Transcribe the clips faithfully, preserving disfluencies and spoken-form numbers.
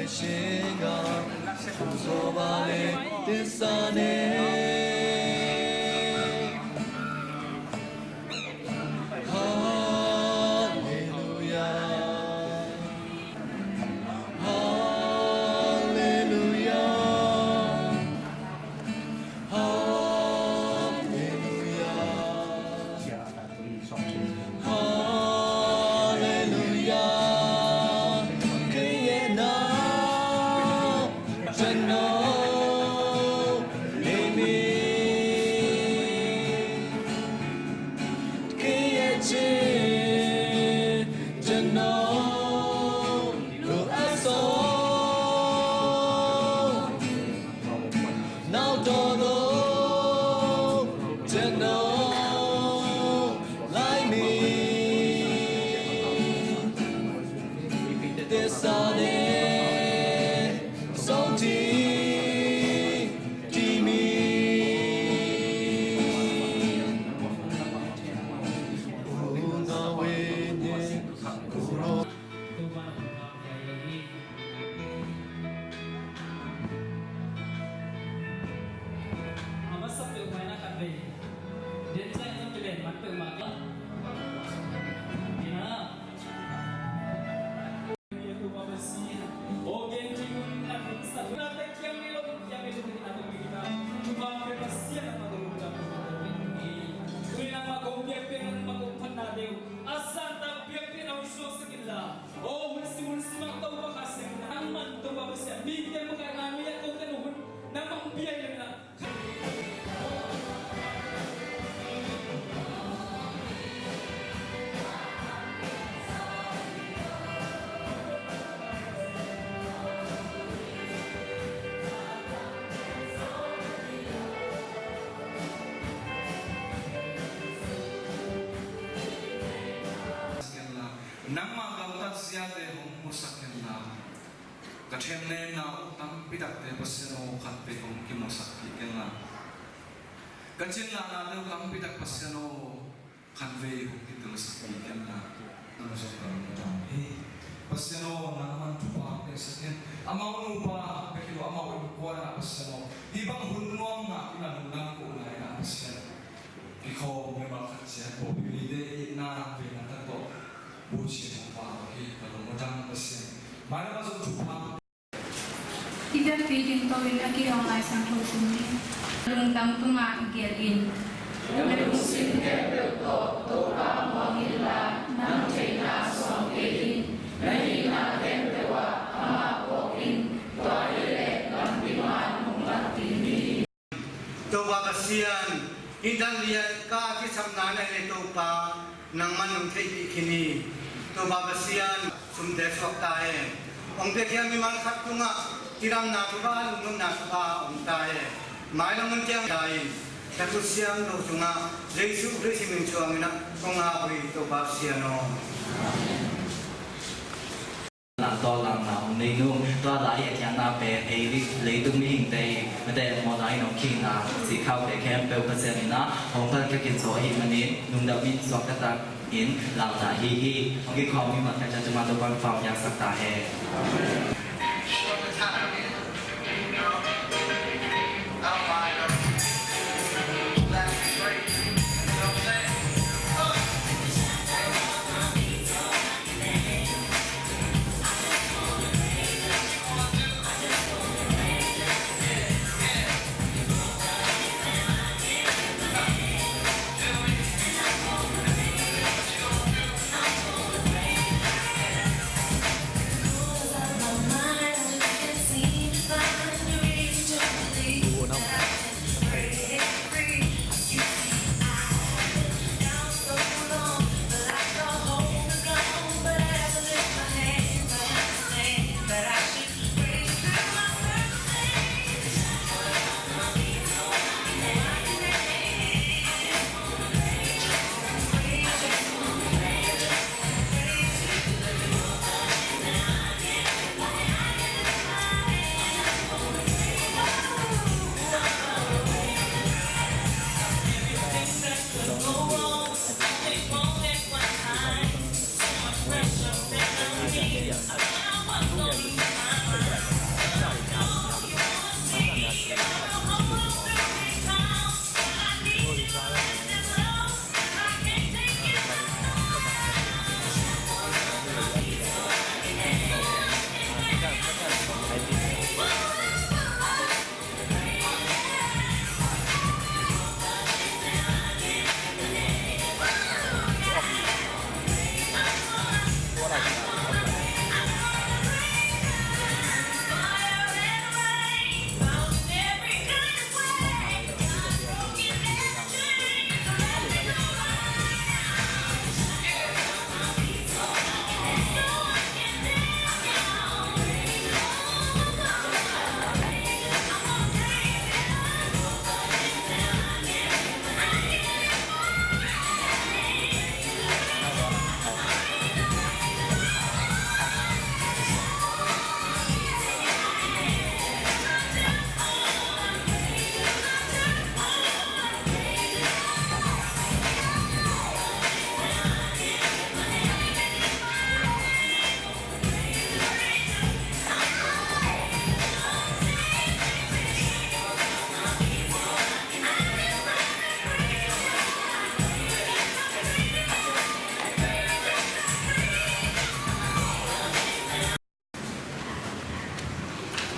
Shega, Jehovah le, this name. Hallelujah. Hallelujah. Hallelujah. Hallelujah. Kei na jano lemi. Kei jano lu aso. Nau todo jano lai mi. Te sa ne so ti ti mi. Una we ne kulo. A masa peuhmah in a khat vei den ciang zong kilen man peuhmah kei. Ina. A santa biakpiakna hong suaksak inla, aw hun sim hun sim ah Topa kha siang inla, nangman Topa Pasian mite makaihna mi a kote na hun nangmah hong pia inla. Nangmah galtat ziate hong musak inla, ka themnemna uh tampi takte Pasian aw khatvei hong kimusak kik inla, ka cinlahnate uh tampi tak Pasian aw khatvei hong kitilsak kik inla. Nang zong ka lungdam hi. Pasian aw, nangman thupha peksak in. Amau nupa bek hi lo, amau innkuan ah Pasian aw, hih bang hun nuam ngah in a lungdam kohna in ah Pasian, kikhawm mimal khat ciat pawlpi mite itna veina tak tawh bucin hong pha hi. Ka lungdam Pasian. Mailam ah zong thupha. I biakpi ding to in a kihong Lai Siangtho sim ding. Lungtang tungah gelh in. Na lungsim khempeuh tawh Topa muang inla, nang theihna suang kei in. Na hihna khempeuh ah amah phawk in. Tua hi leh lampi man hong lak ding hi. Topa Pasian, hih dan lian ka kisapna na hi leh Topa, nangman nong theihpih khin hi. Topa Pasian, sumte suak ta hen. Hong piakhia mimal khat tungah cidamna thupha, lungnopna thupha om ta hen. Mailam hun ciang ta in, na khut siangtho sungah Jesuh Khrih min suang in ah kong ap uh hi, Topa Pasian aw. Lamto lamna hong nei nung, tua lai a kiangna pen ei leitung mihingte in mate mawhna in hong khinna, sikhaute khempeuh Pasian in ah hong phat khakin zo ahih manin, lungdam in suakta takin lamna hi hi. Hong kikhawm mi mat khat ciat Topa Topa Topa hong piaksak ta hen.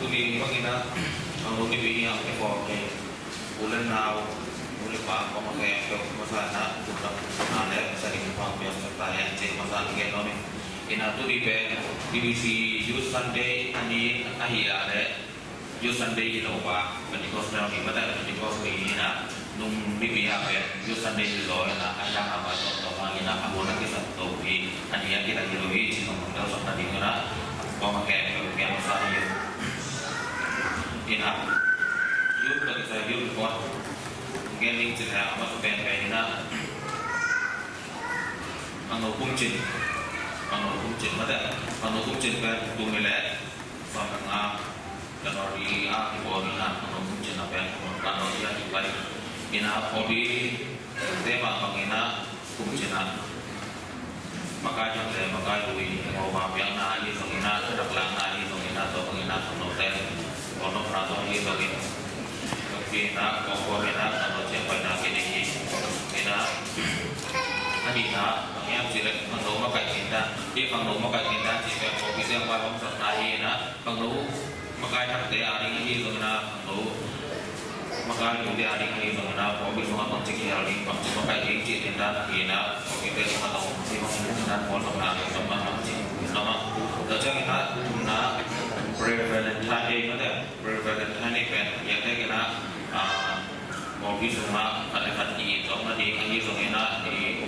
Tuni bangin ah, ang lungdam i hiam te ko ke. U le nau, u le pa, ko ma ke, ke masa na, u le pa, na le, sa ding pa, piang sa ta hen, cih masa ni ke no ni. Ina tuni pen, B B C Youth Sunday, ani, ahi a le, Youth Sunday hi lo ba, Pentecost na ni, mata Pentecost ni ina, nung ni pi ha pen, Youth Sunday hi lo ina, a hiang a ba, to, to, ma ina, a bo na ki sa to hi, ani a ki na hi lo hi, cih masa na ding ina, ko ma ke, ke masa hi. Ina, youth bangin sa youth report gen ning cih leh a masa pen pen ina, khangno kumcin, khangno kumcin mate, khangno kumcin pen tu mi leh sawm le nga January a kibawl ina, khangno kumcin a pen khangno kumcin a kibawl ina, pawlpi te mah bangin ah kumcin ah makai thak le makai lui, engau mah piakna ahi zongin ah, thaklatna ahi zongin ah, tua bangin ah khangnote, khangno na tua ahi zongin, pi na, kong kong ina, khangno ciang paina kini hi. Ina, a nihna, bang hiam cih leh khangno makai khinta, hi khangno makai khinta cih pen pawlpi siangpawi hong sapna hi ina, khangno makai thakte a ding ahi zongin ah, khangno makai luite a ding ahi zongin ah, pawlpi sungah bangci kihel ding, bangci makai ding cih ding dan ahi ina, pawlpite sungah tawh hi bang hi dan pawl bang na ding bang bang bangci lam ah. Tua ciangin ah, thumna, Brave Valentine Day mate, Brave Valentine Day pen, hiate kina, ah, pawlpi sungah khat le khat ki zong nading ahi zongin ah, i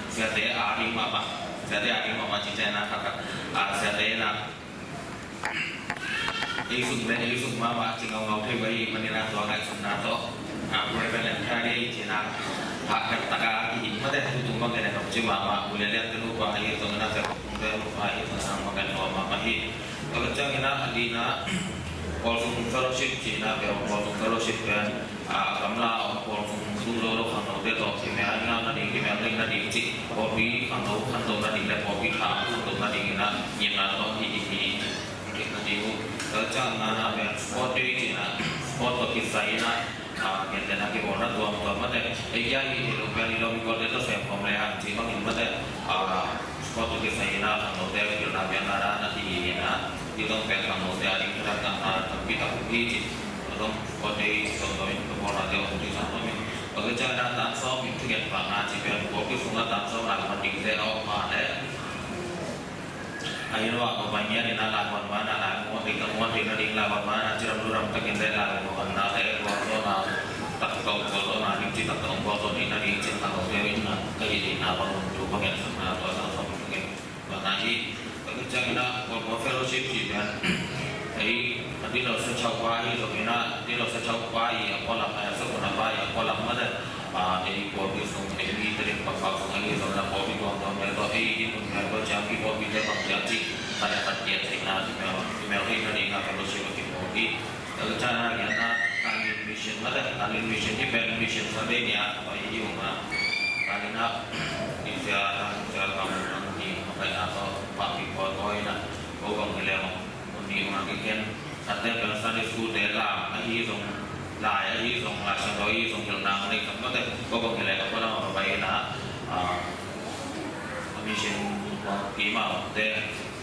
siate a ding mahmah, siate a ding mahmah cih ciangin ah, khat khat, ah, siate na ei sung le ei sung mahmah ci ngaungau thei uh ahih manin ah tua ngaihsutna tawh, ah, Brave Valentine Day ci-in ah hahkat takin ah kihing mate, tutung bang gen a nopci mahmah, u le liante nupa ahi zongin ah, sia tung te nupa ahi zongin ah, makaih lua mahmah hi. Tua ciangin ah a lina, Pawlsung Fellowship ci-in ah, Pawlsung Fellowship pen a gamla a om pawlsung sung zo lo khangnote tawh kimel ngam nading, kimel ring nading cih, pawlpi khangno khanto nading le pawlpi tha khanto nadingin ah ngimna tawh hi ding hi, hi nading uh. Tua ciang ngana pen Sport Day ci-in ah, sport tawh kisai in ah, ah, gentehna kibawlna tuamtuam mate. Ei kia hi hi lo pen i lawm i gualte tawh sem khawm le hang cih bangin mate. Ah, sport tawh kisai in ah khangnote pilna piakna dan a kihi in ah, i lawm pen khangnote a ding thutak ngahna tampi tak hi cih. Tua zong Sport Day tawh tawh in ka bawlnate om cih sang lo mi. Tua ciang in ah tan sawm in thugen pakna cih pen pawlpi sung ah tan sawm lai man dingte a om mah leh, a hi lo a, ka pai ngiat in ah lai huan man ah, lai muan ding, ka muan ding nading lai huan man ah, cidam ludam takin le lai huan man ah le, gualzawhna taktak, gualzawhna ding ci taktak gualzawh ding nading cih khangnote in ah ka hi ding na bang tu bang en sakna tua sang sawm in thugen pakna hi. Tua ciangin ah, World War Fellowship cih pen, ei, a dilo sa chauh pa hi zongin ah, dilo sa chauh pa hi a pualam, a sa kuna pa hi a pualam mate, ah, ei, pawlpi sung, ei, mi te ding pakpak sung ahi zongin ah, pawlpi tuamtuam te tawh, ei, i mun mel ko ciang, i pawlpi te bang ciang cih, khat le khat kiat theihna, kimel, kimel theihna ding ah fellowship a kibawl hi. Tua ciang a giatna, Tanglin Mission mate, Tanglin Mission hi pen Mission Sunday ni a, pai hi ung a. Tanglin ah, i sia, i sia kam, ang ni, makai na tawh, pahpih kawikawi in ah, ko bang hi leh, mun nih ung a kigen, khatte pen Sunday school te lam ahi zong, lai ahi zong, Lai Siangtho ahi zong, hilhna nei zong mate, ko bang hi leh, ko lam a pai in ah, ah, a mission, ah, pi ma te,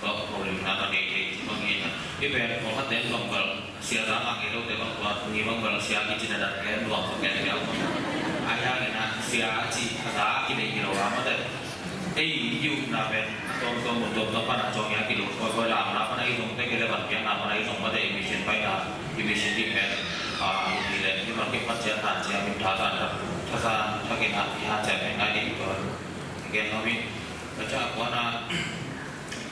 tawh, ko lim na ka nei te, ci bang hi in ah, i pen, ko khatte zong bel, sia za ngah ngei lote bang tua, tuni bang bel sia kici dan dan ken luang tua ken piang. A hiangin ah sia ci a za kideih hi lo a mate. Ei i upna pen a tuamtuam mun tuamtuam pan a cawng i a kilawm kawikawi, lamna pan ahi zong te, kei le van piakna pan ahi zong mate, i mission paina, i mission ding pen, a, i hi le i man kei pan cia tan cia min tha zan tak, tha zan takin ah i han cia pen ngai ding tua. Gen nuam hi. Ka ca kuan ah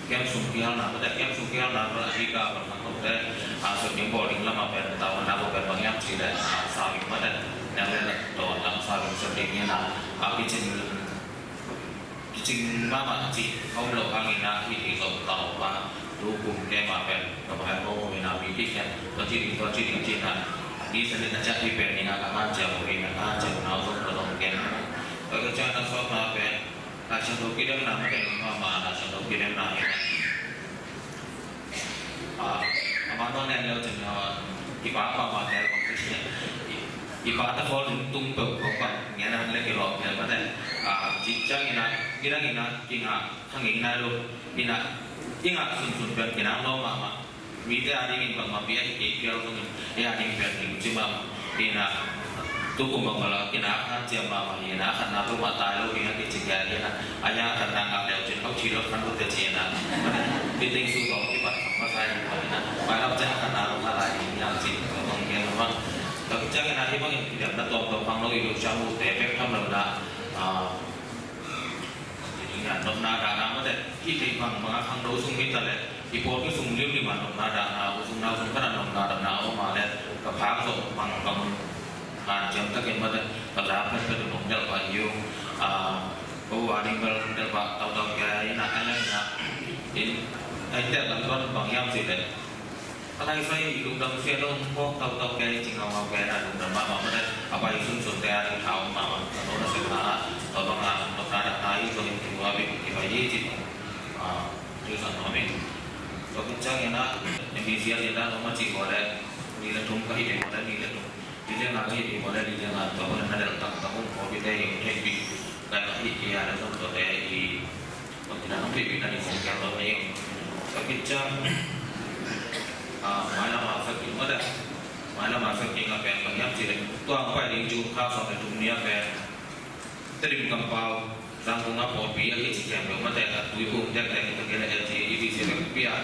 Camp sung kihalna mate, camp sung kihalna mate, a ding a bang khangnote, a, sung ding bawl ding lam a pen, tavuanna bawl pen bang hiam cih leh, a, sawm in mate, nang le nang tavuan lam sawm in sep ding hi in a, a, kicing, kicing mahmah cih a om loh hangin a, hih ding zong tau pa, tu kum camp a pen, ka bang hiam ko in a, mi kikhen, tua ci ding, tua ci ding ci in a, a, di sa ding a ciah hi pen ding a, ka hanciam uh in a, ka hanciam uh na zong tua zong ken. Tua ka ciah na sawm na pen, Lai Siangtho kidemna mate mahmah, Lai Siangtho kidemna hi. Ah, a man bang nen leu cin, ah, i pa mahmah tel bang cin. I, i pa ta khawl tung tung peuh khawng bang ngen a hang le kilawm tel mate. Ah, ci ciang in a, i dang in a, kingah, khang in a lu, in a, i ngah sunsun pen kinang lawm mahmah. Mite a dingin bangmah pi a hi kei phial zongin, ei a ding pen ding ci mahmah. Ina, tu kum bangmah la, ina, a khan ciam mahmah hi, ina, a khanna peuhmah tai lo ding a kici kei, ina, a ya khanna ngak leu cin, kau ci lo khan ko te ci, ina. Pi teng su dong kipat kham masa hi, ina. Mailam ciang a khanna lo kha lai ding, ina, ci, ko bang gen mah. Tapi ciang, ina, hi bangin kidemna tuamtuam khangno i lo ciang u te bek tham lo na, ah, ina, nopna dahna mate, hi thei bang bang a khangno sung hi ta le, i pawlpi sung limlim a nopna dahna, u sung nau sung khat a nopna dahna a om a le, ka phak zong bang bang, a, ciamtakin mate, ka za phetphet uh nong delh pah hi uh, a, ko a ding bel delh pah tautau kei a, ina, a, ina, in, a, in delh lam tuan bang hiam cih leh, a laisai i lungdam sia dong phawk tautau kei, ci ngaungau kei, a, lungdam mahmah mate, a pai sunsun te a ding tha om mahmah, a nopna sepna, a, tua bang a nopna dahna hi zongin kimu a bik kipai hi ci, a, Tuisan nuam in. Tua khit ciangin ah, M B C a lian dan om a cih khaw leh, nih le thum ka hih ding khaw leh, nih le thum. Nih le nga ka hih ding khaw leh, nih le nga tua khaw leh na delh taktak un khaw bite hi, hei bik. Kai ka hih kei a leh zong tuate i, tua kina nong hih bik na ding kong kiang lo na hi. Tua khit ciang, ah, mailam a sak ding mah dah. Mailam a sak ding a pen bang hiam cih leh. Tua ang pai ding June kha sawm le thum ni a pen. Tedim kampau, Zangkong a pawlpi a kici khempeuh mate a tuiphum tektek hi takei le L G B T C bek pi a,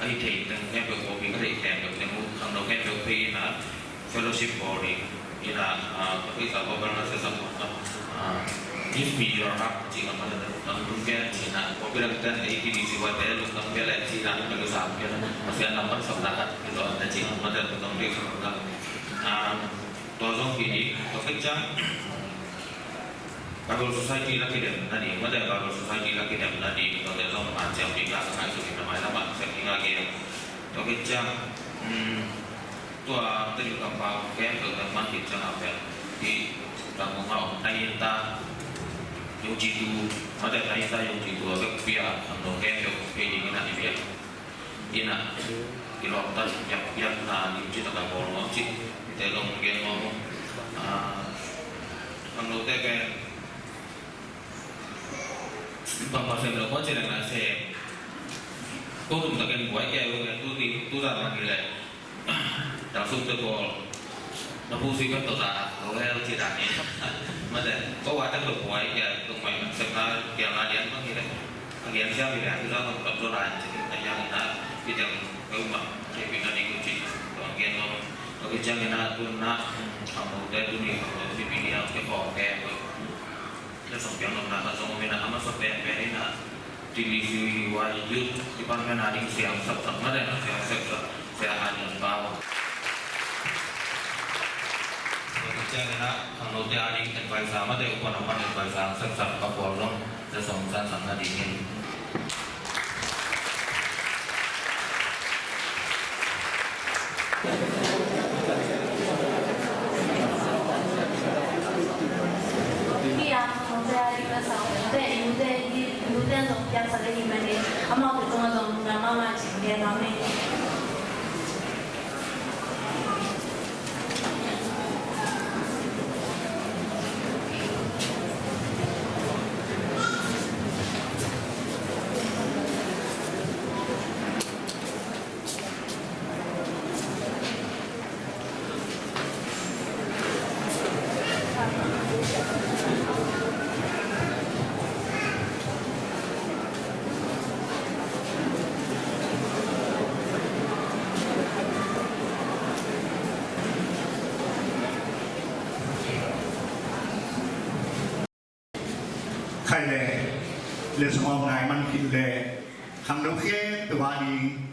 a hi thei teng khempeuh pawlpi ka theih khempeuh teng uh khangno khempeuh phei in a fellowship bawl ding in a, a, ka pheisa bawl bel na sia sam a, a, give me your heart ci ka mate a lungdam gen ci in a pawlpi lam ten A T D C Y te lungdam gen le ci in a ka lusam gen a Pasian lam pan sapna khat ki zawh a ci ka mate lungdam gen ci ka mate a, tua zong hi ding tua khit ciang Bible Society la kidem nading, mate Bible Society la kidem nading, tua te zong a ciam ding ka sa ngai su in a mai lam a sek ding a gen. Tua khit ciang, um, tua Tedim kampau khempeuh te man khit ciang a pen, hi Zangkong a om Nayinta Young Jitu, mate Nayinta Young Jitu a bek pi a khangno khempeuh phei ding in a i biak. Ina, i lawmta piak piakna lim ci tak a bawl nuam ci, te lawm gen nuam uh. Ah, khangnote pen bangmah sem lo kua ci leng na sem. Ko tum takin buai kei uh, tu ni, tu zan man ni leh. Dang suk te bawl. Na pu sui pen tawh ta, lo hel ci dan ni. Mate, ko wa te lo buai kei, tung mai sepna kei na lian bang hi leh. A lian siam hi leh, a tu zan tawh kat zaw lai ci, a yang ina, ki dang peuhmah, kei pi na ding ci, tua gen lo. Tua khit ciang ina, tu na, a mo te, tu ni, a mo te, pi pi ni, a ke khawng ke, Leh song piang nopna khat zong om in a, a masa penpen in a, T D C Y Youth Department a ding siam sapsak mate, siam sapsak, Sia An Lian Pau. Tua khit ciangin a, khangnote a ding advisor mate, upa naupang advisor sapsak ka pual zong, leh song sansan na dingin. Khai le, leh sawm nai man khit le, khangno khempeuh a ding,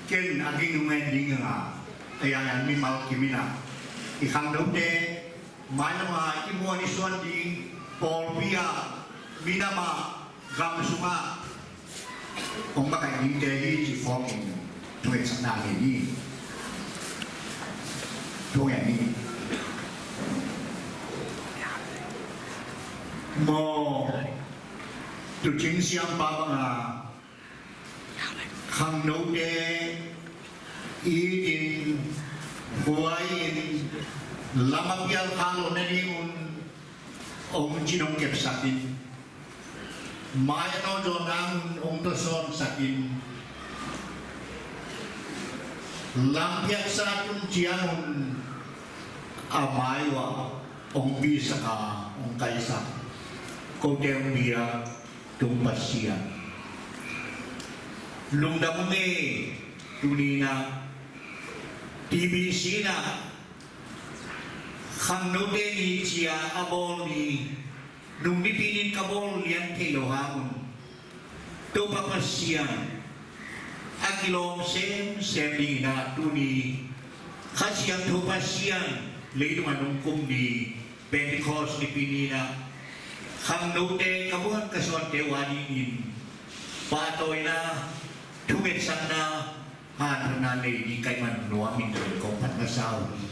ken a ging ngen ding a, a yang yang mimal kim in a, i khangnote, mailam a i muan i suan ding, pawlpi ah, minam ah, gam sung ah, Hong makaih dingte hi ci phawkin thuhetsakna nei ni. Thu ngen ni. Maw, tucing siampa banga khangnote itin, huai in, lam a pial kha lo nadingun hong cin hong kepsakin, mai a nawzaw nang hong tawsawnsakin, Lam phiatsa tun ciangun a mai uah hong pisak a hong kaisak kote hong biak tung Pasian, lungdam ung e. Tuni in ah T B C in ah khangnote ni ci-a a bawl ni, nung Nipi ni-in ka bawl lian theih loh hangun, Topa Pasian a kilawm semsem dingin ah tuni Kha Siangtho Pasian leitungah nong kum ni Pentecost Nipi ni-in ah khangnote, ka muan ka suante uh adingin pahtawina, thungetsakna, hanthawnna nei ding ka hih man nuam in kong phat masa uh hi.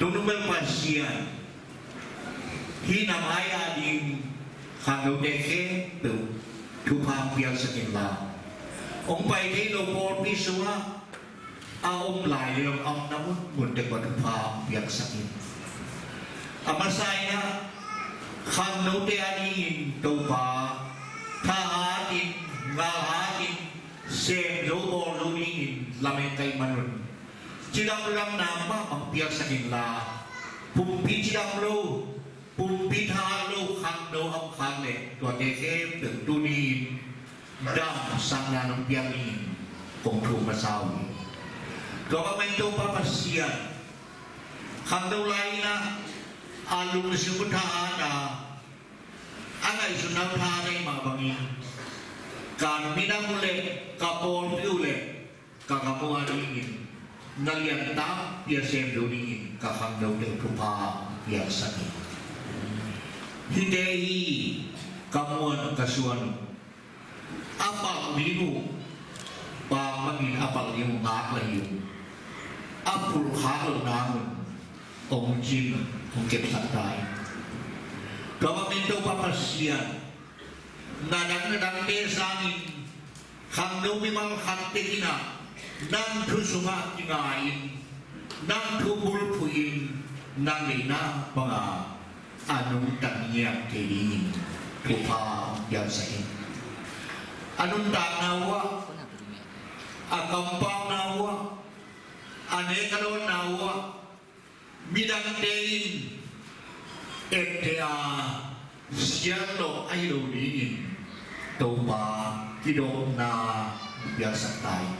Tung nung bel Pasian, hih na mai-a ding khangnote khempeuh thupha hong piaksak inla, hong pai thei lo pawlpi sungah a om lai le a omna munmun tek uah thupha hong piaksak in. A masa in ah khangnote adingin Topa, thahat in, ngalhat in, sem zo bawl zo dingin lamen ka hih manun, cidam ludamna mahmah hong piaksak inla, pumpi cidam lo, pumpi thahat lo khangno a om khak leh tuate khempeuh tuni-in damsakna nong piak dingin kong thum masa uh hi. Tua bangmah in Topa Pasian, khangno lai-in ah a lungsim uh thahat a, a ngaihsutna uh thahat ahih mah bangin, ka minam uh leh ka pawlpi uh leh ka gam uh adingin na lian tampi a sem zo dingin ka khangnote uh thupha piaksak in. Hihte hi ka muan ka suan uh. A palh ding uh, pang bangin a palh ding uh ngak lai uh. A pulh khak loh nang un hong cin, hong kepsak ta in. Tua bangin Topa Pasian, na dang na dangte sangin khangno mimal khat tek in ah nang thu sungah kinga in, nang thu bulphuh in, nang deihna banga a nungta ngiat thei dingin thupha piaksak in. A nuntakna uh ah, a kampauna uh ah, a nek a dawnna uh ah, midangte in ette a siat loh ahi lo dingin Topa kidopna piaksak ta in.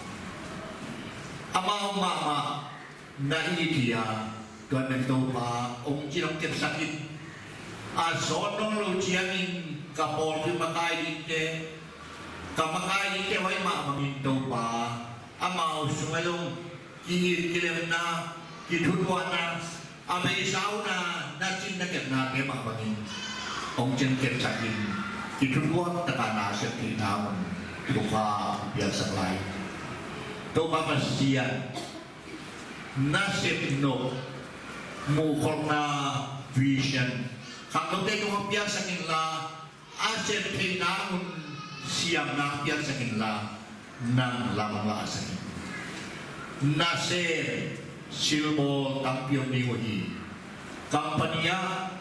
Amau mahmah na it hi a, tua pen Topa hong cin hong kepsak in. A sawt nawn lo ciangin ka pawlpi makai dingte, ka makai dingte hoih mah bangin Topa, amau sungah zong ki-it kilemna, kithutuahna, a beisa uh na, na cin na kepnate mah bangin hong cin kepsak in, kithutuak taka na sep theihna mun thupha piaksak lai. Topa Pasian, nasep nop, muhkholhna, vision, khangnote tungah piaksak inla, a sep theihna mun siamna piaksak inla, nang lam hong lahsak in. Nasem silbawl tampi om ding uh hi. Company ah,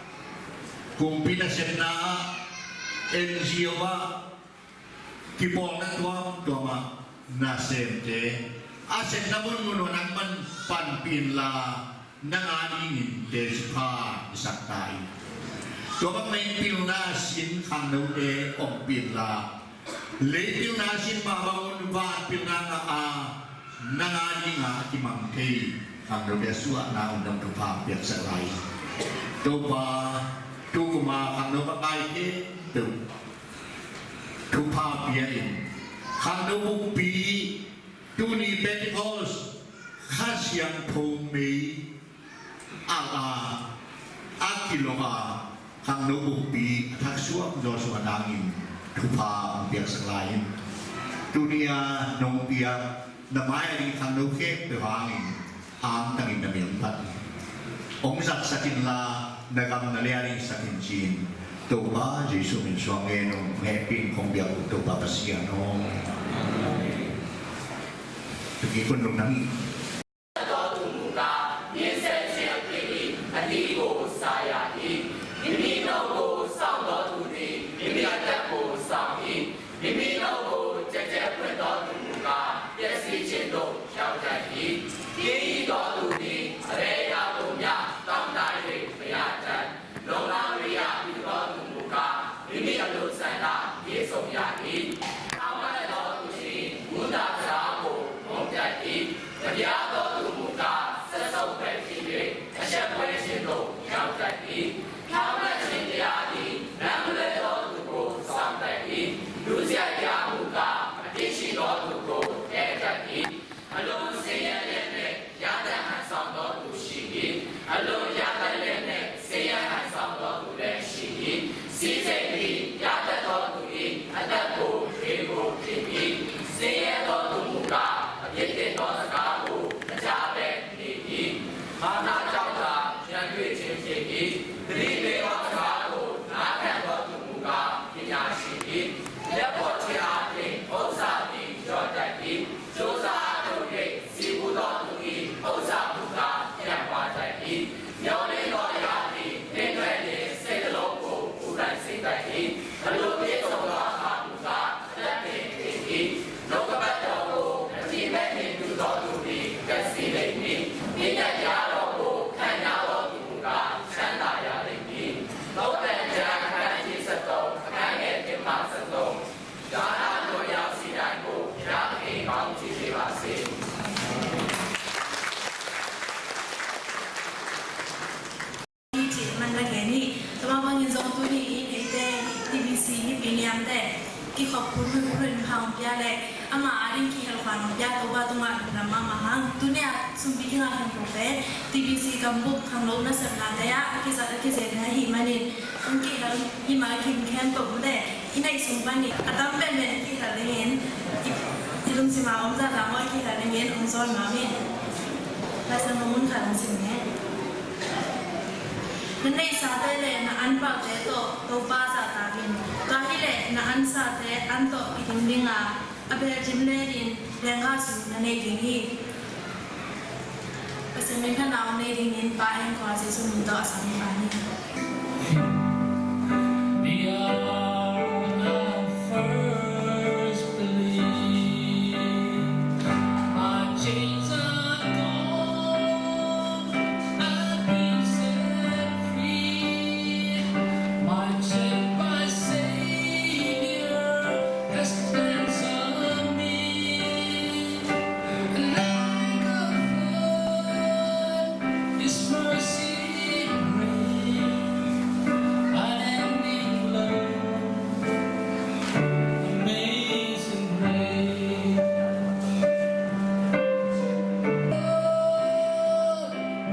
kumpi nasepna ah, N G O ah, kipawlna tuamtuam ah nasemte a sepna munmun uh nangman panpih inla, nang adingin tecipha i sak ta in. Tua bangmah in pilna sin khangnote ompih inla, lei pilna sin mah bangun van pilna ngah a, nang adingin a kimang thei khangnote suahna un nong thupha piaksak lai. Topa, tu kum a khangno makai khempeuh thupha pia in, khangno bukpi, tuni Pentecost Kha Siangtho mei a la, a kilok a, khangno bukpi a thak suak zawh suak nadingin thupha hong piaksak lai in. Tuni a nong piak na mai a ding khangno khempeuh hangin angtangin na min phat hong zatsak inla, na gam na lei a ding sak in ci-in Topa Jesuh min suang ngen ung. Hehpih in kong biak uh Topa Pasian aw. Tuni kun lungdam hi. မတရားသောသူမူကား စက်ဆုပ်ပဲ့ဖြစ်၍ အရှက်ကွဲခြင်းသို့ ရောက်တတ်၏။ ဖြောင့်မတ်ခြင်းတရားသည် လမ်းလွဲသောသူကို စောင့်တတ်၏။ ဒုစရိုက်တရားမူကား အပြစ်ရှိသောသူကို ကယ်တတ်၏။ အလွန်ဆင်းရဲလျက်နှင့် ရတတ်ဟန်ဆောင်သောသူရှိ၏။ အလွန်ရတတ်လျက်နှင့် ဆင်းရဲဟန်ဆောင်သောသူလည်းရှိ၏။ စည်းစိမ်သည် ရတတ်သောသူ၏ အသက်ကို ရွေးဖို့ဖြစ်၏။ ဆင်းရဲသောသူမူကား အပြစ်တင်သောစကားကို မကြားဘဲနေ၏။ ငါးပါးကြောင့်သာ ရန်တွေ့ခြင်းဖြစ်၏။ သတိပေးသောစကားကို နားခံသောသူမူကား ပညာရှိ၏။ လက်ပေါ်ခြင်းအားဖြင့် ဥစ္စာသည် လျော့တတ်၏။ ကြိုးစားအားထုတ်၍ ဆည်းပူသောသူ၏ ဥစ္စာမူကား ပြန့်ပွားတတ်၏။ မျှော်လင့်သောအရာသည် နှဲငိုက်လျှင် စိတ်နှလုံးကို ပူပန်စေတတ်၏။ အလိုပြည့်စုံသောအခါမူကား အသက်ပင်သေ၏။ နှုတ်ကပတ်တော်ကို မထီမဲ့မြင်ပြုသောသူသည် ပျက်စီးလိမ့်မည်။ ပညတ်တရားတော်ကို ခံရသောသူမူကား ချမ်းသာရလိမ့်မည်။ သုံးသတ္တန်ကျမ်း အခန်းကြီးဆယ့်သုံး အခန်းငယ်တစ်မှဆယ့်သုံး။ ဒါနလွတ်ရောက်စေနိုင်ဖို့ ဘုရားသခင်ကောင်းချီးပေးပါစေ။ ဒီမန်လာကဲနီတမန်မငင်ဇော်တူနီအင်း TBC နှစ်ပင်ရမ်းတဲ့ ကီခေါ်ဖူးဖူးဖူးဖူး ဖောင်ပြလဲ့ အမအားရင်ကီဟဲခွာ nopiatovatumalamamahang tunia sumpikinga hantope TBC gambuk khanglo nasepna taya akizat akizena himanin, angkihal hima kimkhen tomude inai sumpani atam benben kihal dingin ilungsima omzazango kihal dingin omzon mamin. Lasan mamun khalungsimin. Na neihsate le na anpaute tawh Topa zahtak in. Tua hileh na ansate an tawh kidim dinga a beldim lenin lengga sung na nei ding hi. Pasian min phatna hong nei dingin Pa in kong Jesu min tawh a sang hi. Amen. First believe my chains are gone, I've been set free. My chain, my Savior has ransomed me. Like a flood, His mercy rain, unending love, amazing grace.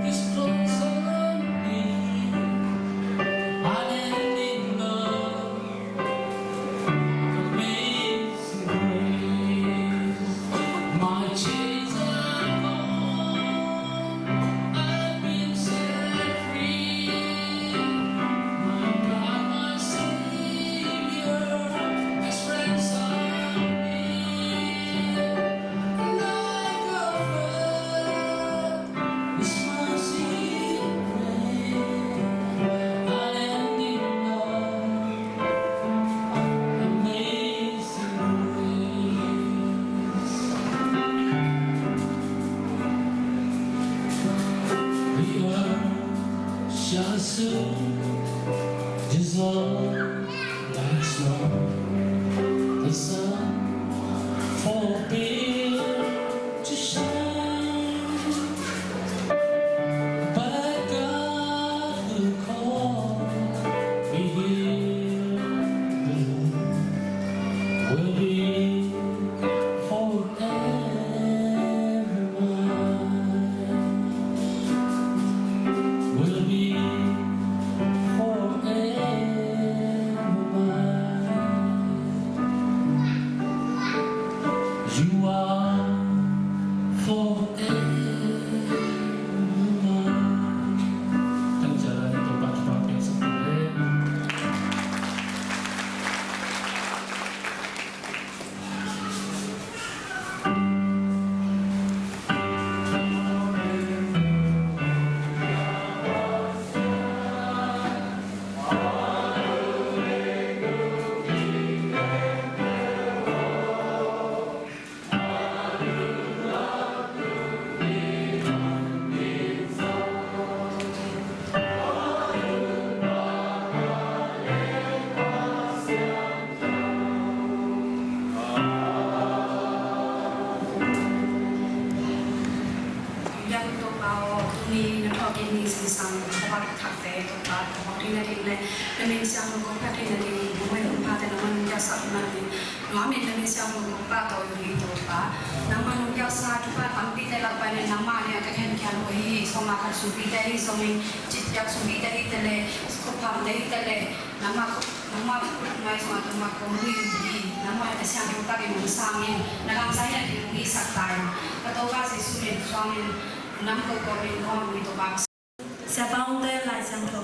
His close on me, unending love, amazing grace. My chains are gone, I've been set free. My God, my Savior has ransomed me. Like a flood, His mercy rain, unending love, amazing grace. The earth shall soon dissolve like snow. The sun forbid to shine, but God who called me here below will be forever mine. Will be forever mine. You are Topa aw, tuni na thawhkik ni zingsang khuavak thakte Topa, ka hawk ding nading le na min siangtho kong phat ding nading, nong hoih nong phate nangmah nong kiaksak man ding. Nua min na min siangtho kong phat to hi Topa. Nangmah nong kiaksa thupha tampite lak pan in nangmah nih a ka khenkhian uh hi, sawma khat sumpite hi zongin, citpiak sumpite hi tele, khuapham te hi tele, nangmah, nangmah khut ngai sungah tungmah kong hui uh hi, nangmah a siangtho takin nong sangin, na kamsang in a ding nong hisak ta in, ka Topa Jesuh min suangin, nam ko ko min nuam hui Topa. Siapa ungte Lai Siangtho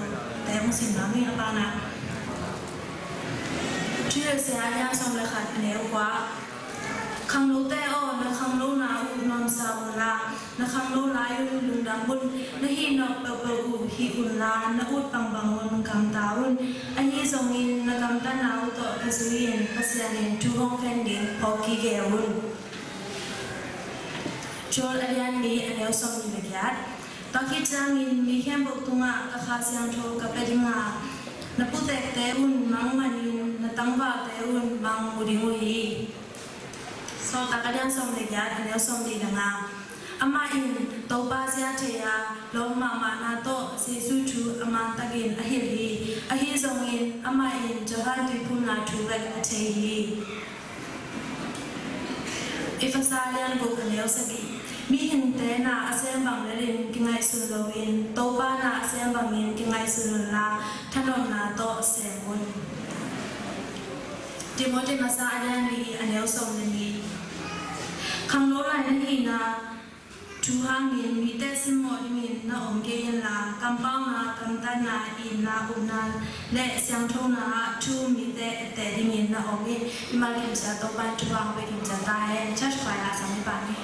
te ung sim nang hi a pana. Thuhilhsia a lian sawm le khat a neu kua. Khanglote aw, na khanglona uh nuamsa unla, na khanglo lai un lungdam un, na hih nawk peuhpeuh uh hih unla, na ut bangbang un gamta un. Ahi zongin na gamtatna uh tawh ka zui in Pasian in thu hong khen ding phawk kik un. Joel a lian li a neu sawm ni le giat. Tua khit ciangin mi khempeuh tungah ka Kha Siangtho ka pia ding a, na putekte un mang manin na tangvalte un mang mu ding uh hi. Sawltak a lian sawm le giat a neu sawm li le nga. Amah in Topa zia thei a, lawm mahmahna tawh Jesuh thu a mantakin a hilh hi. Ahi zongin amah in Johan tuiphumna thu bek a thei hi. Efesa lian guk a neu sagih. Mihingte na a sem bang lelin kingaihsun loin Topa na a sem bangin kingaihsun unla thanuamna tawh sem un. Timoti masa a lian li a neu sawm le ni. Khanglo lai na hihna thu hangin mite simmawh dingin na om kei inla, kampauna, kamtanna, itna, upna le siangthona ah thu mite etteh dingin na om hi. Mimal kimciat Topa in thupha hong pia kimciat ta hen. Church choir la sang ni pa ni.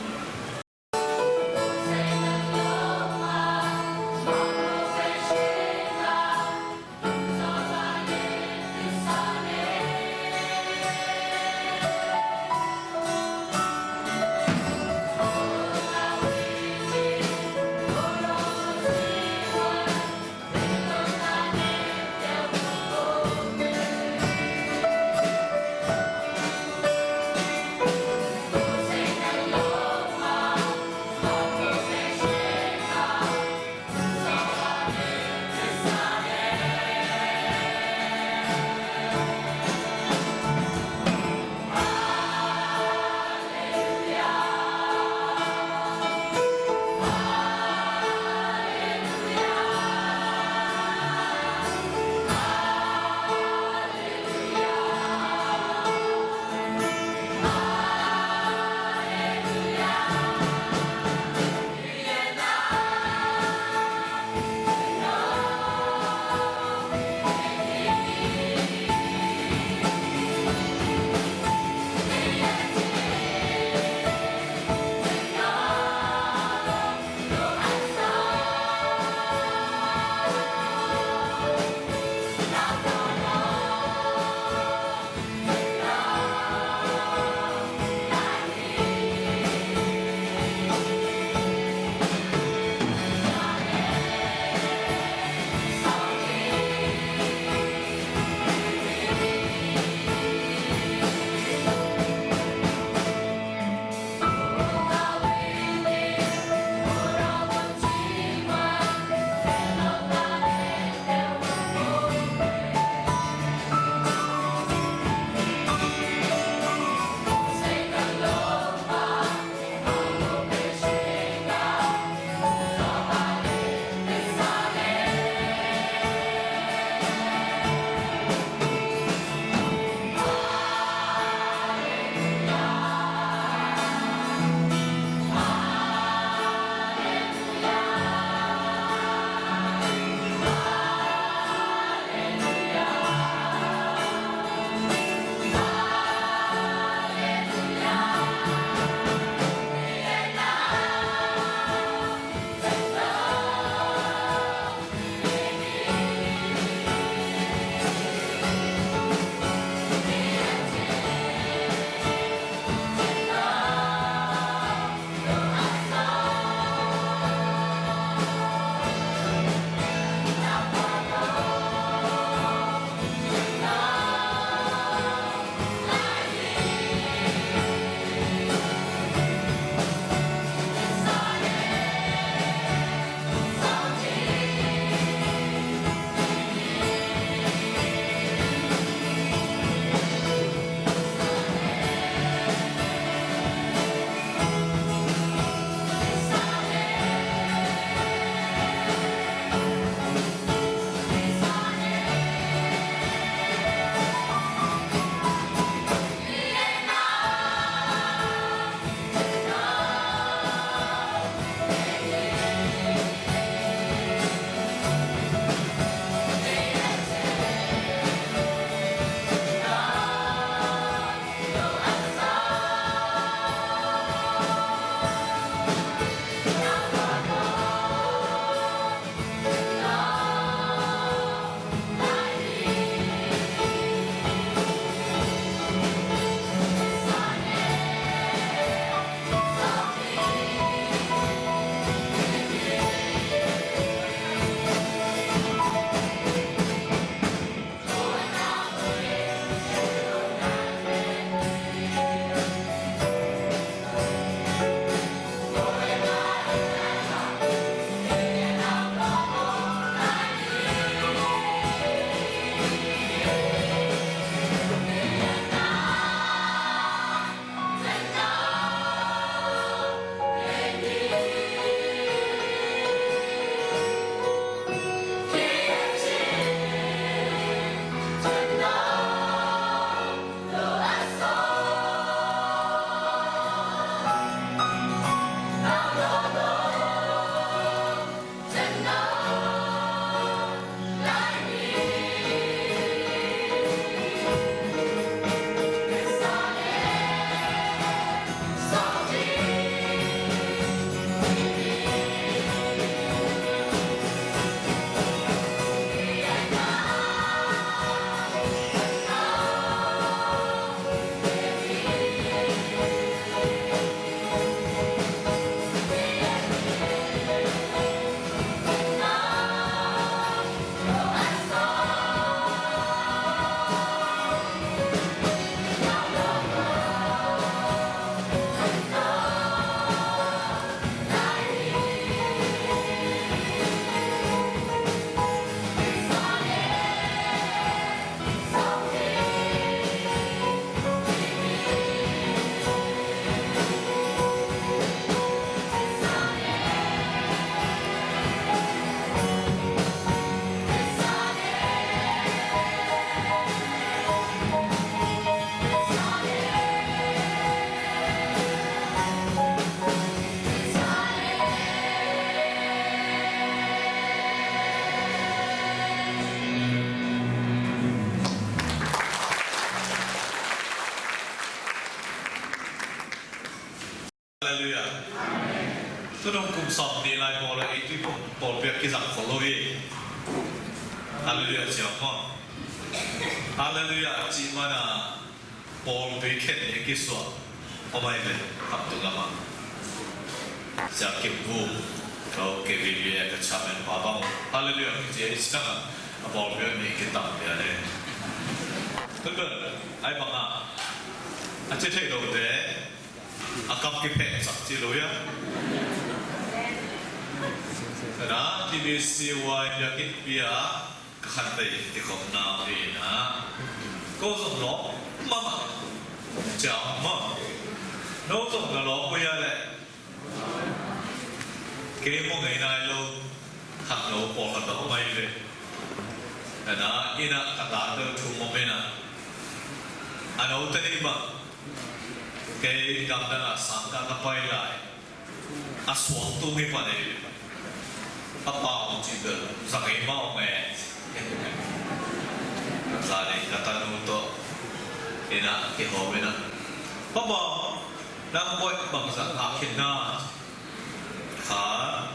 Tunung kum sawm nih lai pawl a ei tui kum pawlpi a kizang khol lo hi. Halleluiah ci a maw? Halleluiah cih mana pawlpi khen nih a kisuah om ahi ve. Khamtung lamah Sia Kim Vum, ko K B B A ka chairman pa bang, Halleluiah kici a i ciangah a pawlpi a nih kitam lian e. Tun bel ai bangah a ci thei lote a kam kipheh sak ci lo ia. Kana T B C Y biakinn pi a ka khan vei kikhopna uh hi na. Ko zong lawp mahmah ciang mah. No zong na lawp uh ia leh kei maw ngei nai lo. Khangno pawlkhat a om ahi ve. Kana inn ah ka tate uh thu mawk inn ah a note nih bang kei gamdang ah sangkah ka pai lai a suak tung hi pan ei. A pau cih bel za ngei mah ong e. Zan ei ka tanu tawh inn ah kihawm inn ah, "Pa Bawng, nang bawi bangzah ngah khin na?" Khat,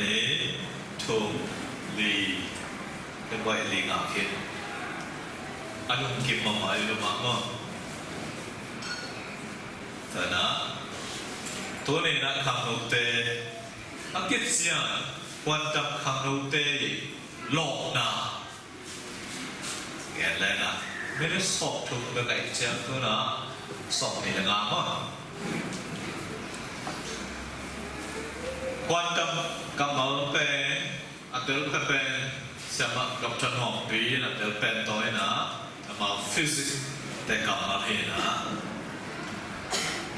nih, thum, li. Ka bawi li ngah khin. A lungkim mahmah i lum ah maw? Tana tuni-in ah khangnote a kician kuantam khangnote i lawhna gen leng ah minit sawmthum ka kaih ciang tu-in ah sawmnih le nga maw? Kuantam kammal pen a tel peuh pen siamah Doctor Nuampi in a tel pen tawh in ah, amau physics te kammal hi in ah,